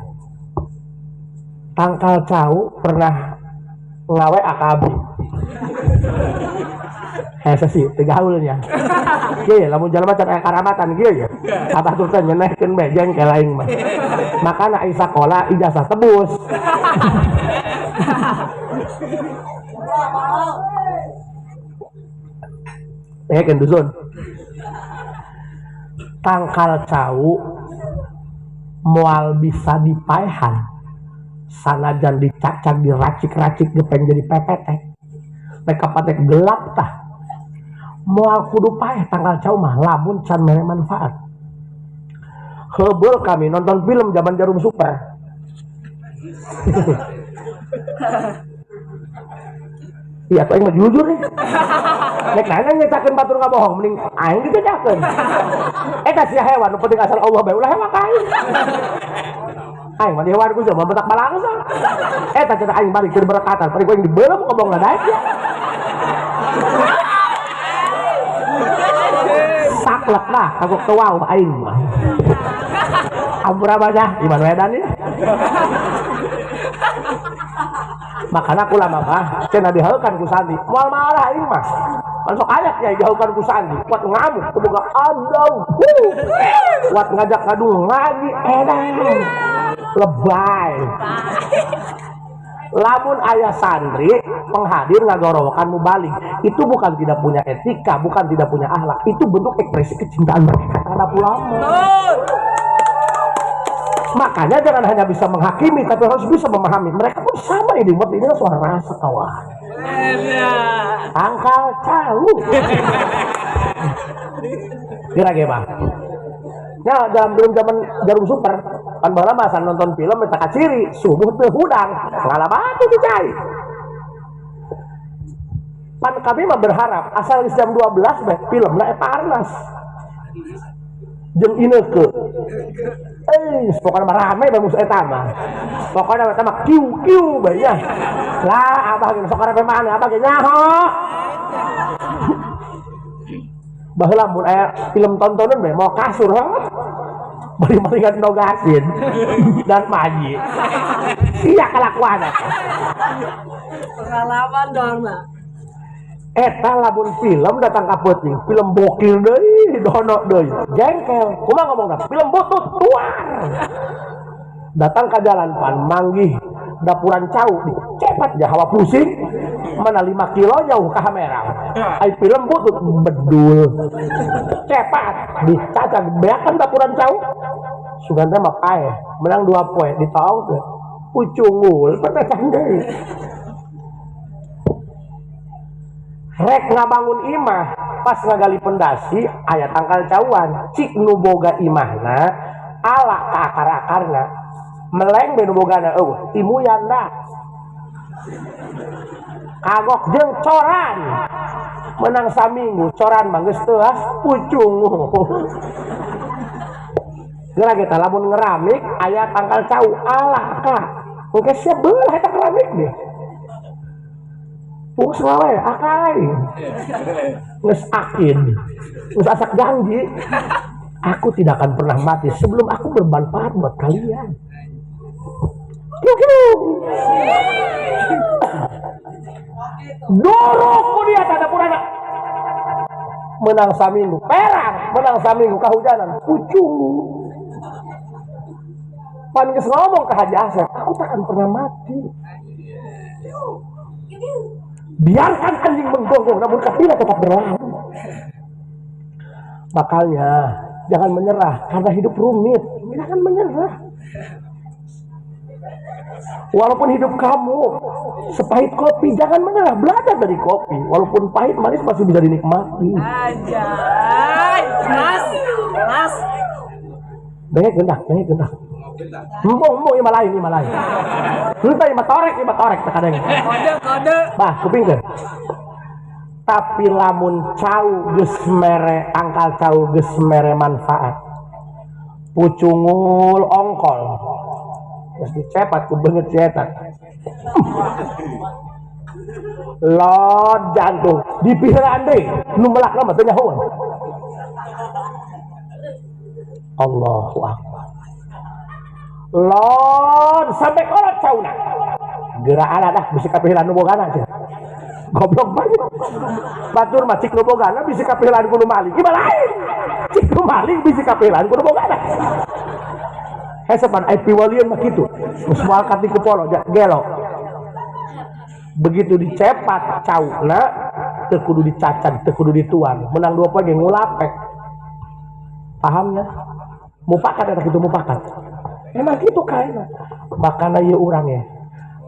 Tangkal cau pernah ngawe akabi. Hese sih teu gaulnya. Kieu lamun jalma can aya karamatan kieu ya. Abah tuh teh nyenehkeun bae jengkel aing mah. Makana ai sakola ijazah tebus. Kan dusun. Tangkal cau moal bisa dipaehan. Sanajan dicacak diracik-racik gepeng jadi pepetek. Mereka patek gelap tah. Moal kudu paeh tangkal cau mah lamun can mere manfaat. Heubeul kami nonton film zaman Jarum Super. Iya, tuh aing mah jujur nih. Nek nanya nyetakeun batur ngabohong mending aing dibejakeun. Eta sia hewan nu penting asal Allah bae ulah hewan ka aing. Aing mah di hewan ku mah bentak balangsa. Eta cenah aing balik keur berekatan, paling ku aing dibeuleum ngomong daek ya. Saklek lah kagok teu wau aing mah. Ampura banyak iman wedan ya. Makanya aku lama mah cenah diheukan ku sandi. Moal marah aing mah. Masuk ayat ya diheukan ku sandi. Kuat ngamuk kuboga andau. Kuat ngajak ngadu ngaji edan. Lebay. Lamun ayah santri penghadir ngagorowokan mubalik, itu bukan tidak punya etika, bukan tidak punya akhlak, itu bentuk ekspresi kecintaan mereka terhadap ulama. Makanya jangan hanya bisa menghakimi, tapi harus bisa memahami. Mereka pun sama ini, buat ini suara rasa kawan. Tangkal cau. Kira-kira bang. Ya dalam belum zaman Jarum Super, kan baheula mah nonton film eta kaciri, subuh teu hudang, ngalaman teu dicai. Pan kami mah berharap asal geus jam 12 bae filmna eta arnas. Jeung Ineke. Pokoknya mah rame bae musuh eta mah. Pokoknya eta mah kiu-kiu bae nya. Lah abah ge sok rame mana abah ge nyaho. Baheula mun aya film tontonan bae mau kasur ha. Bari maringan nogasin dan maji. Sia kalakuan. Pengalaman dong lah. Eta lamun film datang ka peuting, film bokil deui, dono deui. Jengkel. Kumaha ngomongna? Film butut tuar. Datang ka jalan pan manggih dapuran cau dicepat ja hawa pusing. Mana 5 kilo jauh ka Hamerang. Ai film butut bedul. Cepat dicacag beakan dapuran cau. Sugan teh mah paeh, menang 2 poe ditaong teh. Pucungul petecah deui. Rek ngabangun imah pas ngagali pendasi aya tangkal cauan cik nu boga imahna ala ka akar-akarna meleng be nu bogana eueuh timuyan da kagok jeung coran menang saminggu coran mah geus teuas pucung geura kita lamun ngeramik aya tangkal cau ala ka engke sia beulah eta keramik deh. Pus wae akai. Geus akin. Geus asak janji. Aku tidak akan pernah mati sebelum aku bermanfaat buat kalian. Kiu-kiu. Dorong ku dia tanda purana. Menang saminggu perang, Menang saminggu kahujanan pucung. Pan geus ngomong ke Haji Asep, aku takkan pernah mati. Biarkan anjing menggonggong, namun kafilah tetap berlalu. Makanya jangan menyerah karena hidup rumit. Jangan menyerah. Walaupun hidup kamu sepahit kopi, jangan menyerah. Belajar dari kopi. Walaupun pahit manis masih bisa dinikmati. Anjay, mas, mas. Banyak gendah, banyak gendah. Embung, embung, ima lain, ima lain. Entah ima torek terkadang. Kode, kode. Bah, kupingkeun. Tapi lamun cau geus mere tangkal cau geus mere manfaat. Pucungul ongkol. Terus dicepat ku beungeut cetak. Lot jantung dipiheuran deui nu melakna mah teu nyahoeun. Allahu akbar. Lon sampai kolot cauna. Geraan dah bisi kapihilan nu bogana cenah. Goblok banget. Batur mah cik nu bogana bisi kapihilan ku nu maling. Ieu mah lain. Cik nu maling bisi kapihilan ku nu bogana. Hese pan ai piwalieun mah kitu. Geus moal katiku polo gelo. Begitu dicepat cauna teu kudu dicacan, teu kudu dituang. Menang 2 poe ge ngulapek. Paham nya? Mupakat eta kitu mupakat. Emang gitu kayaknya. Makanya ya orangnya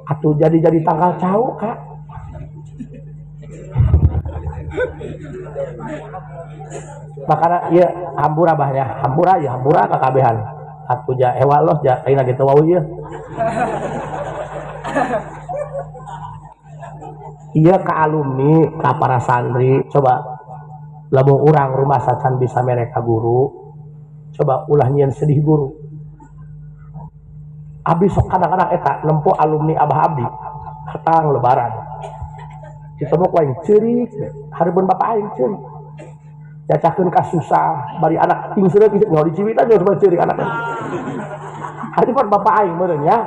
atau jadi-jadi tanggal cau kak. Makanya ya hampura abahnya, hampura ya hampura kakabehan. Atuh ja ewa los ja ayeuna gitu wau ieu. Iya ka alumni, ka para santri, coba lamun urang rumah sacan bisa mereka guru, coba ulah nyieun sedih guru. Abdi sok kadang-kadang eta nempo alumni abah abdi hatang lebaran. Ditemu ku aing ceurik, hareupeun bapak aing ceurik. Cacakeun ka susah, bari anak tingseureuh kitu nyaho diciwitan geus bae ceurik anakna. Hareupeun bapak aing meureun nya,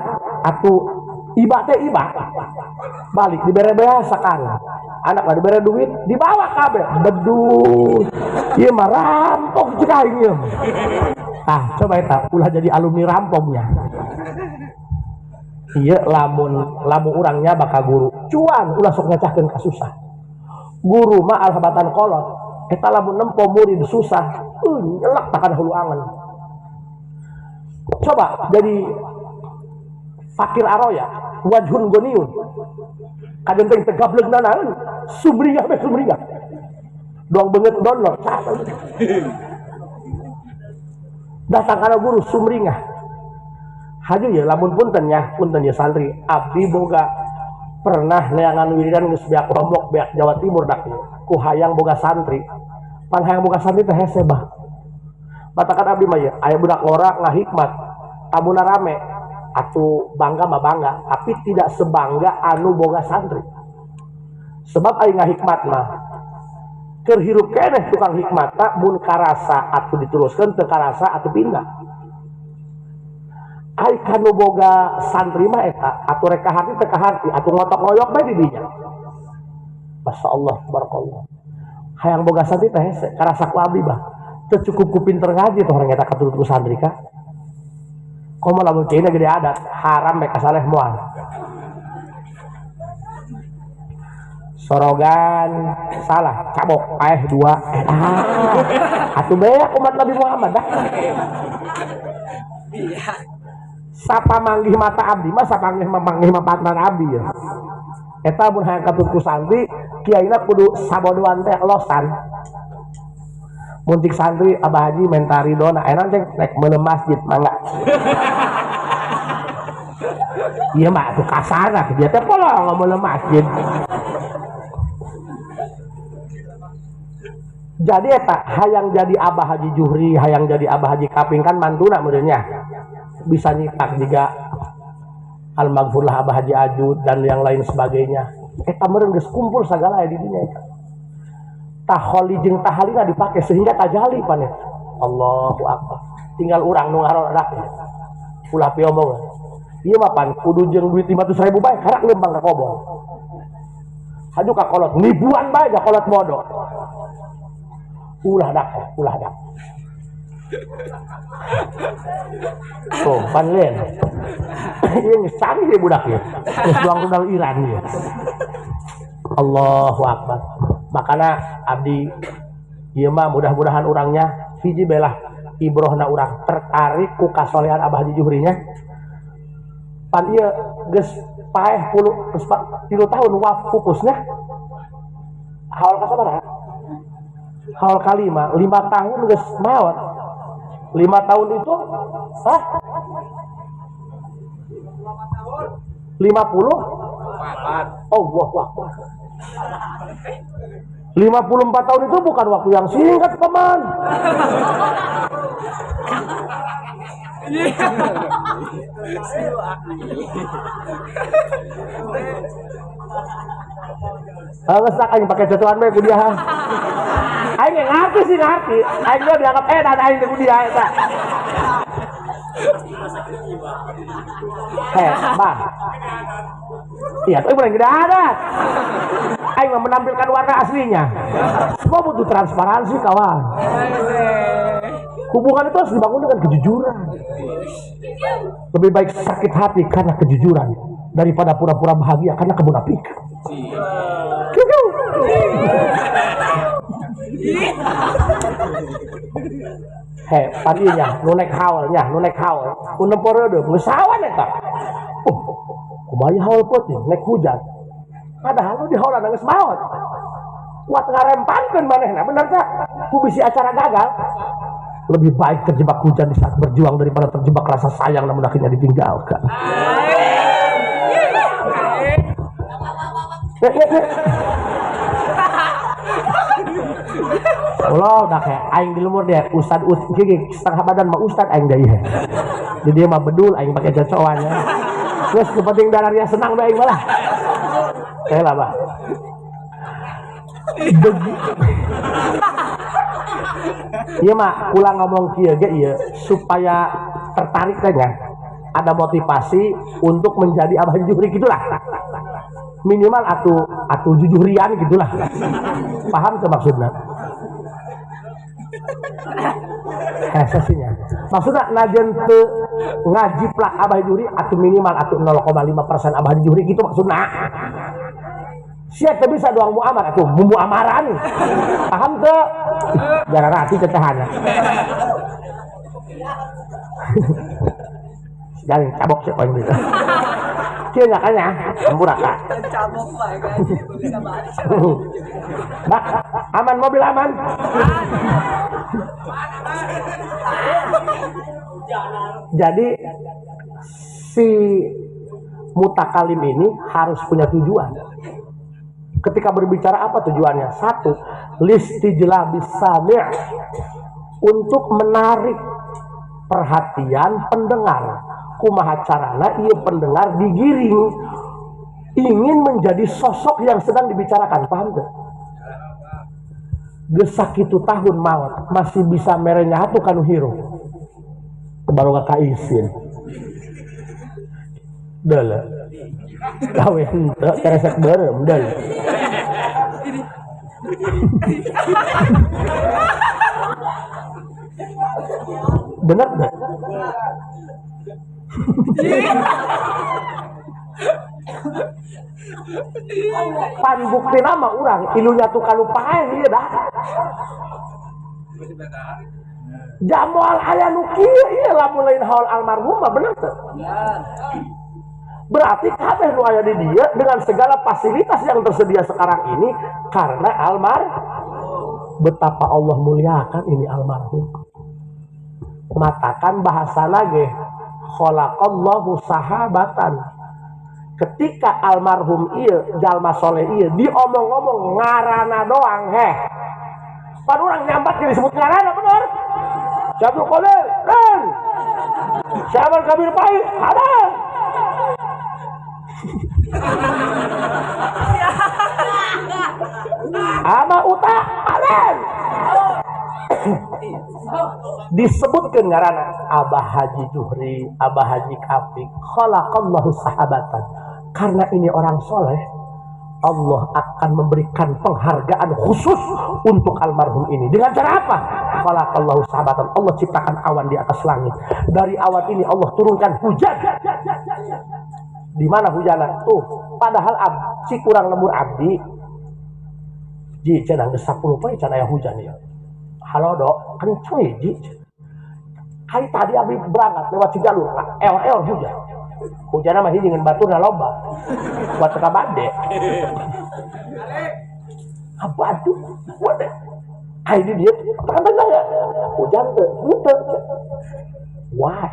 atuh iba teh iba. Balik dibere beas sakarang. Anak mah dibere duit, dibawa kabeh. Bedus. Ieu mah rampok cek aing ieu. Ah, coba eta ulah jadi alumni rampoknya. Iya lamun lamun urangnya bakal guru cuan ulah sok ngecahkeun ka susah. Guru mah alhabatan kolot eta lamun nempo murid susah nyelak takana hulu angen. Coba jadi fakir aroya wajhun goniun kadenteng tegableugna naon sumringah be sumringah doang beungeut download datang kana guru sumringah. Haju ya lamun punten ya santri abdi boga pernah neangan wiridan geus beak Lombok beak Jawa Timur dak ku hayang boga santri pan hayang boga santri teh hese bah batakan abdi mah ya aya budak ngora ngahikmat tamuna rame atuh bangga mah bangga tapi tidak sebangga anu boga santri sebab aya ngahikmat mah keur hirup keneh tukang hikmat tak mun karasa atuh diteruskeun teu karasa atuh pindah. Ai kanu boga santri mah eta atuh rek kahati teu kahati atuh ngotok-ngoyok bae di dinya. Masya Allah barakallah. Hayang boga santri teh hese karasa ku abdi bah. Teu cukup ku pinter ngaji teh orang eta katurut ku santri ka. Komo lamun ceuna gede adat haram bae kasaleh moal. Sorogan salah cabok paeh dua. Atuh beak umat Nabi Muhammad dah. Iya. Sapa manggih mata abdi mah sapa manggih mata abdi ya. Eta mun hayang katut ku santri kiaina kudu sabodoan teh losan. Mun cik santri abah haji menta ridona enak cek rek meuleuh masjid mangga. Ieu mah atuh kasarna dia teh pola meuleuh masjid. Jadi eta hayang jadi abah haji Juhri, hayang jadi abah haji Kaping kan mantuna meureun nya. Bisa nyitak juga al-maghfurlah Abah Haji Ajud dan yang lain sebagainya. Eta meureun geus kumpul sagala aya di dinya eta. Taholi jeung tahalina dipake sehingga tajali pan eta. Allahu akbar. Tinggal urang nu ngarodak. Ulah piomongan. Ieu mah pan kudu jeung duit 500.000 bae karak leumpang ka kobong. Haju ka kolot nibuan bae ka kolot bodoh. Ulah dak, ulah dak. Tuh, panlen. Ieu geus canggih budak ieu. Geus buang rudal Iran ieu. Allahu Akbar. Makana abdi ieu mah mudah-mudahan urangnya hiji belah ibrohna urang tertarik ku kasolehan Abah Haji Juhrinya. Pan ieu geus paeh puluh 3 tahun waf fokusnya. Haul ka sabaraha? Haul kalima, 5 tahun geus maot. 5 tahun itu hah? 50? Oh, wah, wah, wah. 54 tahun itu bukan waktu yang singkat, paman. Geus tak aing pake cocokan bae ku dia. Aing ngerti sih ngerti. Aing mah dianggap edan aing teh ku dia eta. Heh, Bang. Iya, tapi bukan gede adat. Aing mah menampilkan warna aslinya. Semua butuh transparansi, kawan. Hubungan itu harus dibangun dengan kejujuran. Lebih baik sakit hati karena kejujuran daripada pura-pura bahagia karena kemunafikan. Heh, padinya, nu naik haulnya, nu naik haul, nu nempo reudeup, geus sawan eta. Oh, kumaha haul peuting, naik hujan. Padahal nu di haulan geus maot. Kuat ngarempankeun manehna, bener teh? Ku bisi acara gagal. Lebih baik terjebak hujan di saat berjuang daripada terjebak rasa sayang namun akhirnya ditinggalkan. Allah dah kayak aing di lumur dia ustad gigi setengah badan mah ustad aing deui. Jadi dia mah bedul aing pakai cocokan ya. Terus kepenting darahnya senang bae aing malah. Saya lah, Pak. Iya mah ulang ngomong kieu ge ieu supaya tertarik teh nya. Ada motivasi untuk menjadi Abah Juhri gitulah. Minimal atau jujuhrian gitulah. Paham tuh maksudnya? Sesinya. Maksudnya najan teu ngajiplak Abah Juhri atau minimal atau 0,5% Abah Juhri gitu maksudnya. Sia teu bisa doang muamar atuh muamaran. Paham teu? Jarang hati cecahanna. Jangan cabok sih poin gitu. Kieu nya kan ya, ampura Kak. Cabok wae gaji bisa baca. Bak, aman mobil aman. Jadi si mutakalim ini harus punya tujuan. Ketika berbicara apa tujuannya? Satu, listijlabis sami', untuk menarik perhatian pendengar. Kumaha carana ieu pendengar digiring ingin menjadi sosok yang sedang dibicarakan, paham teu? Geus sakitu tahun maot masih bisa mere nyatu kanu hirup. Baru ka isin. Deuleu. Gawe henteu keresek beureum deuleu. Bener gak? Pan bukti nama orang ilunya tuh kalau paeh ieu dah. Jamual aya nu kieu ieu lamun lain haul almarhum mah bener teu? Berarti kabeh nu aya di dieu dengan segala fasilitas yang tersedia sekarang ini karena almarhum. Betapa Allah muliakan ini almarhum. Matakan bahasa lagi khalaqallahu sahabatan. Ketika almarhum ieu jalma soleh ieu diomong-omong ngarana doang heh. Pan urang nyambat jadi disebut ngarana bener. Syabdul Qadir, ren. Syabal Kabir Pahit, ada. Ama uta, ada. Disebutkan ngarana Abah Haji Juhri, Abah Haji Kafik, khalaqallahu sahabatan. Karena ini orang soleh, Allah akan memberikan penghargaan khusus untuk almarhum ini. Dengan cara apa? Khalaqallahu sahabatan. Allah ciptakan awan di atas langit. Dari awan ini Allah turunkan hujan. Di mana hujannya? Tuh, padahal si kurang lembur abdi. Ji cenah geus 10 poe can aya hujan ya. Halo dok, kenceng ya ji. Hari tadi abdi berangkat lewat Cijalur, ewar-ewar hujan. Hujanna mah hiji ngan baturna loba. Buat teka bade. Aduh, waduh. Hari ini dia tekan saya. Hujan teu, henteu. Wah.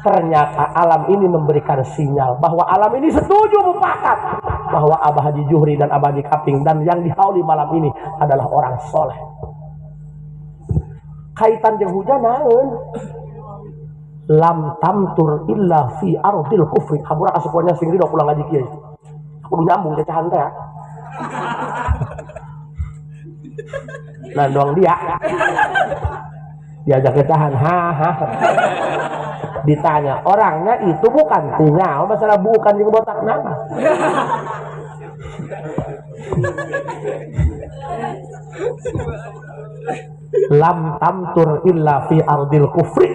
Ternyata alam ini memberikan sinyal bahwa alam ini setuju mufakat bahwa Abah Haji Juhri dan Abah Haji Kaping dan yang dihauli malam ini adalah orang soleh. Kaitan jeung hujan naon? Lam tamtur illa fi ardil kufri. Hampura kasupuannya sing ridho pulang ngaji kiai. Kudu nyambung cacahan teh. Nah doang dia. Diajak kecahan, ha ha. Ditanya orangnya itu bukan tinggal masalah bukan jeung botak nama. Lam tamtur illa fi ardil kufri.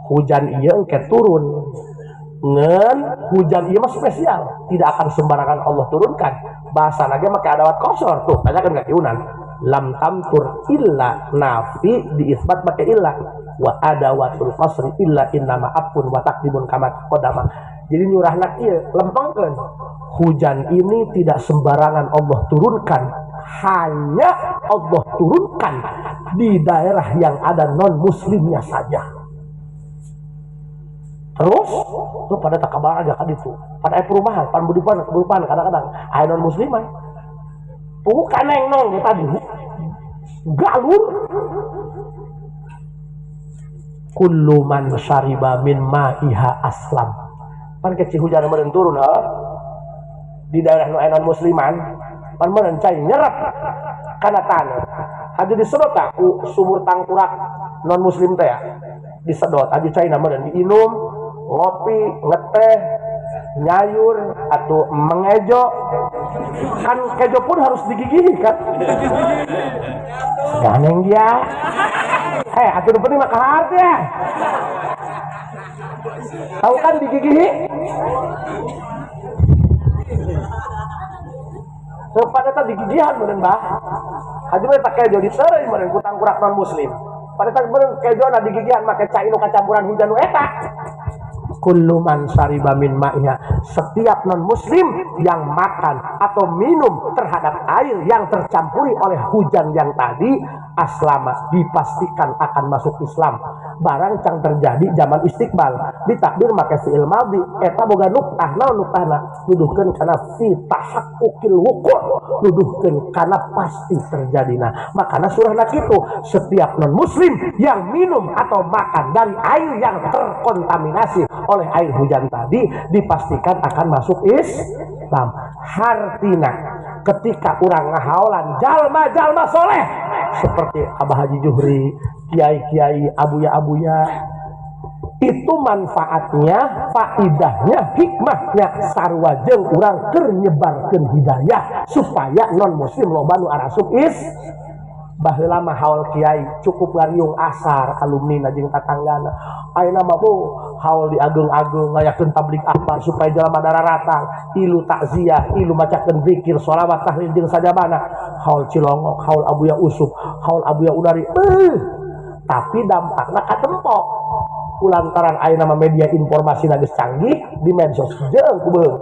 Hujan ieu engke turun. Ngan hujan ieu mah spesial, tidak akan sembarangan Allah turunkan. Bahasa lagi make adawat kosor tuh, tanyakan ka Kiunan. Lam tamtur illa nafi diisbat make illa wa adawatul qasri illa innama apun wa taqdimun kama taqaddama. Jadi nyurahna ieu lempengkeun. Hujan ini tidak sembarangan Allah turunkan, hanya Allah turunkan di daerah yang ada non muslimnya saja. Terus lu pada tak kabar aja kan itu. Pada perumahan, pan budipan, keburupan kadang-kadang aya non musliman. Bukan yang nong tadi. Galur. Kullu man syariba min ma'iha aslam. Pan kecil hujan meureun turun ha. Di daerah nu aya non musliman, pan meureun cai nyerep kana tanah. Haji disedot tak ku sumur tangkurak non muslim teh ya. Disedot haji cai meureun diinum, ngopi, ngeteh, nyayur atau mengejo. Kan kejo pun harus digigihi kan. Ganeng dia. Hei, atuh penting mah kahar ya. Tahu kan digigihi? Pada eta digigihan meureun bah. Haji mah tak kejo diteureuy meureun ku tangkurak non muslim. Pada eta meureun kejona digigihan make cai nu kacampuran hujan nu eta. Kullu man syariba min ma'iha, setiap non muslim yang makan atau minum terhadap air yang tercampuri oleh hujan yang tadi, aslama, dipastikan akan masuk Islam. Barang cang terjadi zaman istiqbal, ditakdir make fi'il madhi, eta boga nuktah, naon nuktahna? Nuduhkeun kana fi tahaqquqil wuqu', nuduhkeun kana pasti terjadina. Makana surahna kitu, setiap non muslim yang minum atau makan dari air yang terkontaminasi oleh air hujan tadi dipastikan akan masuk Islam. Hartina ketika urang ngahaolan jalma-jalma soleh seperti Abah Haji Juhri, kiai-kiai, abuya-abuya, itu manfaatnya, faidahnya, hikmahnya sarua jeung urang keur nyebarkeun hidayah supaya non muslim loba nu arasup is. Baheula mah haul kiai cukup ngariung asar alumni jeung tatanggana. Ayeuna mah bu haul diageung-ageung ngayakeun tablig akbar supaya jelema dararatang, ilu takziah, ilu macakeun zikir, sholawat, tahlil jeung sajabana. Haul Cilongok, haul Abuya Usuk, haul Abuya Udari. Tapi dampakna katempok. Kulantaran ayeuna mah media informasi geus canggih di medsos jeung kubeung.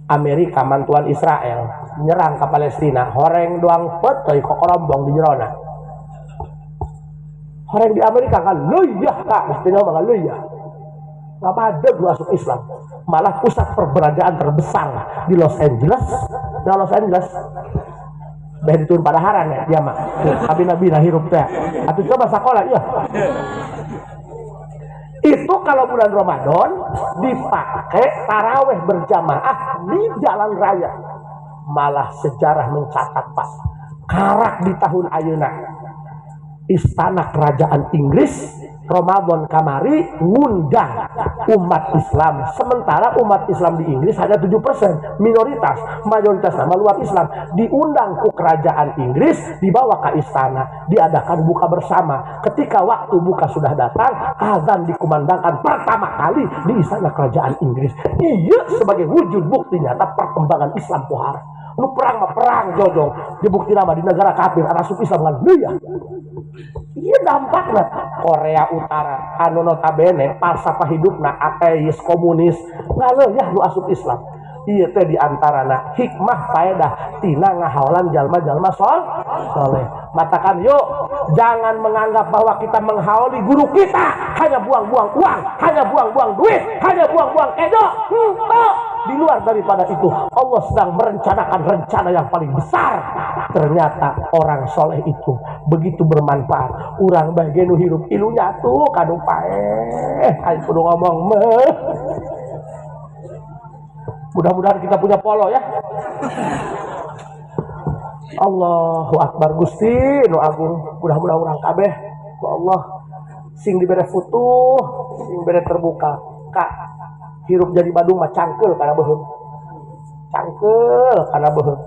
Amerika mantuan Israel nyerang ke Palestina, horeng doang peteuy kokorombong di jerona. Horeng di Amerika kan leuyeah kak, mestinya mah leuyeah. Ngapadeg masuk Islam. Malah pusat perbelanjaan terbesar di Los Angeles. Nah Los Angeles beh ditun padaharan ya dia mah. Abi-nabi nah hirup teh. Atuh coba sakola iya. Itu kalau bulan Ramadan dipakai taraweh berjamaah di jalan raya. Malah sejarah mencatat Pak, karak di tahun ayeuna istana kerajaan Inggris Ramadan kamari ngundang umat Islam. Sementara umat Islam di Inggris hanya 7%, minoritas, mayoritas nama luar Islam. Diundang ke kerajaan Inggris, dibawa ke istana, diadakan buka bersama. Ketika waktu buka sudah datang, azan dikumandangkan pertama kali di istana kerajaan Inggris. Iya, sebagai wujud bukti nyata perkembangan Islam pohara. Lu perang mah perang jojong, dibukti nama di negara kafir asup Islam kan. Iya. Iya dampakna Korea Utara anu notabene falsafah hidupna ateis komunis ngaleuh nu asup Islam. Ieu teh diantarana hikmah faedah tina ngahaolan jalma-jalma soleh. Matakan yuk jangan menganggap bahwa kita menghaoli guru kita hanya buang-buang uang, hanya buang-buang duit, hanya buang-buang edo. Henteu. Di luar daripada itu Allah sedang merencanakan rencana yang paling besar. Ternyata orang soleh itu begitu bermanfaat. Urang bae nu hirup ilunya tuh kanu paeh. Ayo kudu ngomong meh. Mudah-mudahan kita punya polo ya. Allahu Akbar Gusti nu agung. Mudah-mudahan urang kabeh ku Allah sing dibere futuh, sing bere terbuka. Kak, hirup jadi Badung mah cangkeul kana beuheung. Cangkeul kana beuheung.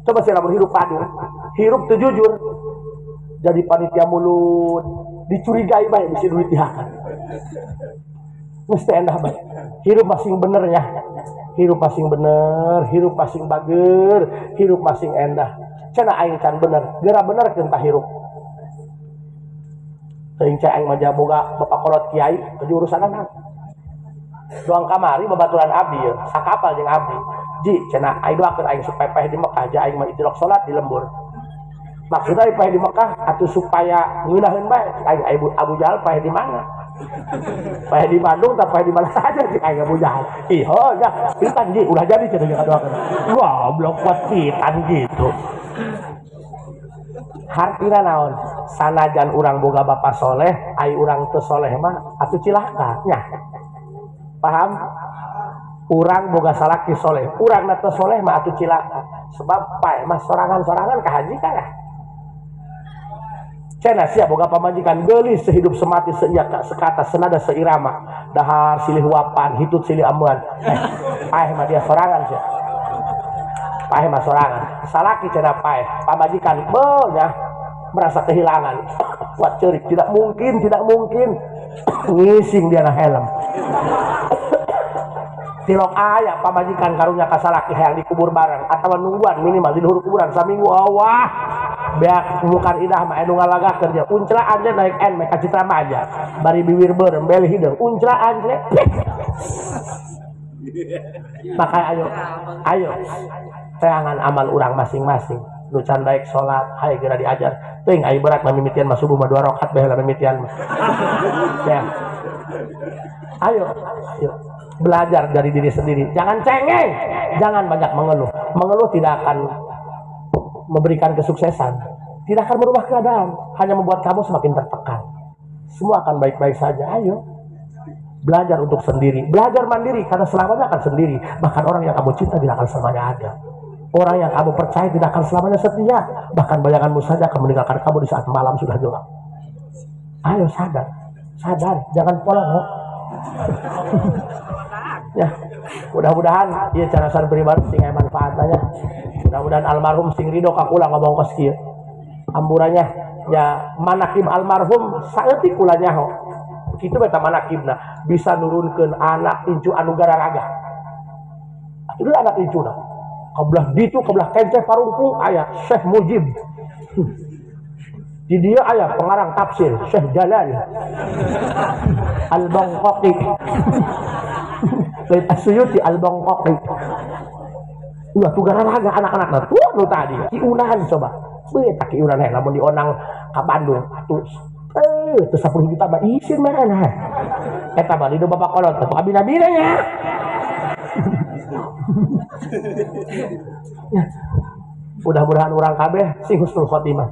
Coba sih lamun hirup Badung, hirup teu jujur. Jadi panitia mulut, dicurigai bae bisi duit dihakan. Mesti endah bae. Hirup masing bener ya. Hirup masing bener, hirup masing bager, hirup masing endah. Cenah aing can bener, geura bener keun tah hirup. Teuing cai aing mah boga bapak kolot kiai kejurusan anak. Doang kamari babaturan abdi ya, sakapal jeung abdi. Ji cenah aing doakeun aing supaya paeh di Mekah, ja aing mah idrok salat di lembur. Maksudna paeh di Mekah atuh supaya ngeunaheun bae, aing Abu Jahal paeh di mana? Paeh di Bandung tak paeh di mana saja sih aing Abu Jahal. Ih, oh ya, pitan ji ulah jadi cenah jeung doakeun. Wah, blok kuat pitan gitu. Hartina naon? Sanajan urang boga bapa soleh, ai urang teu soleh mah atuh cilaka nya. Paham? Urang boga salaki soleh, urang na teu soleh mah atuh cilaka. Sebab paeh mah sorangan-sorangan ka haji kalah. Cenah sia boga pamajikan geulis sehidup semati seia sekata senada seirama, dahar silih wapan, hitut silih amuan. Paeh mah dia sorangan sia. Paeh mah sorangan. Salaki cenah paeh, pamajikan beuh nya merasa kehilangan. Kuat ceurik, tidak mungkin, tidak mungkin. Ngising dia na helm. Tilok aya pamajikan karunya ka salaki hayang dikubur bareng atawa nungguan minimal di luhur kuburan saminggu awah. Beak mukar idah mah anu ngalagakeun dia. Unclaan teh naik N meh ka Citra Maja. Bari biwir beureum beli hideung. Unclaan teh. Maka ayo, ayo teangan amal urang masing-masing. Nu can daek salat, hayu geura diajar. Teuing ai berat mah mimitian mah subuh mah 2 rakaat bae heula mimitian mah. Ya. Ayo, ayo belajar dari diri sendiri. Jangan cengeng, jangan banyak mengeluh. Mengeluh tidak akan memberikan kesuksesan, tidak akan merubah keadaan, hanya membuat kamu semakin tertekan. Semua akan baik-baik saja. Ayo belajar untuk sendiri, belajar mandiri, karena selamanya akan sendiri. Bahkan orang yang kamu cinta tidak akan selamanya ada. Orang yang kamu percaya tidak akan selamanya setia. Bahkan bayanganmu saja akan meninggalkan kamu di saat malam sudah gelap. Ayo sadar, sadar, jangan polong. Ya, mudah-mudahan ieu carasan pribadi sing aya manfaatna. Mudah-mudahan almarhum sing ridho ka kula ngomong kos kieu. Amburannya ya manakib almarhum saeutik kula nyaho. Kitu beta manakibna bisa nurunkeun anak incu anu gararaga. Atuh anak incuna. Kebelah ditu kebelah kenceh parungkung aya Syekh Mujib. Di dia aya pengarang tafsir Syekh Jalal Al-Bangkoki. Lain Asyuyuti Al-Bangkoki. Ulah tuh gararaga anak-anak tuh nu tadi kiunan coba. Beuh tak kiunan heh lamun dionang ka Bandung atuh teu 10 juta mah isin mah. Eta mah di bapak kolot atuh abina-bina nya. Ya. Mudah-mudahan urang kabeh sing husnul khotimah.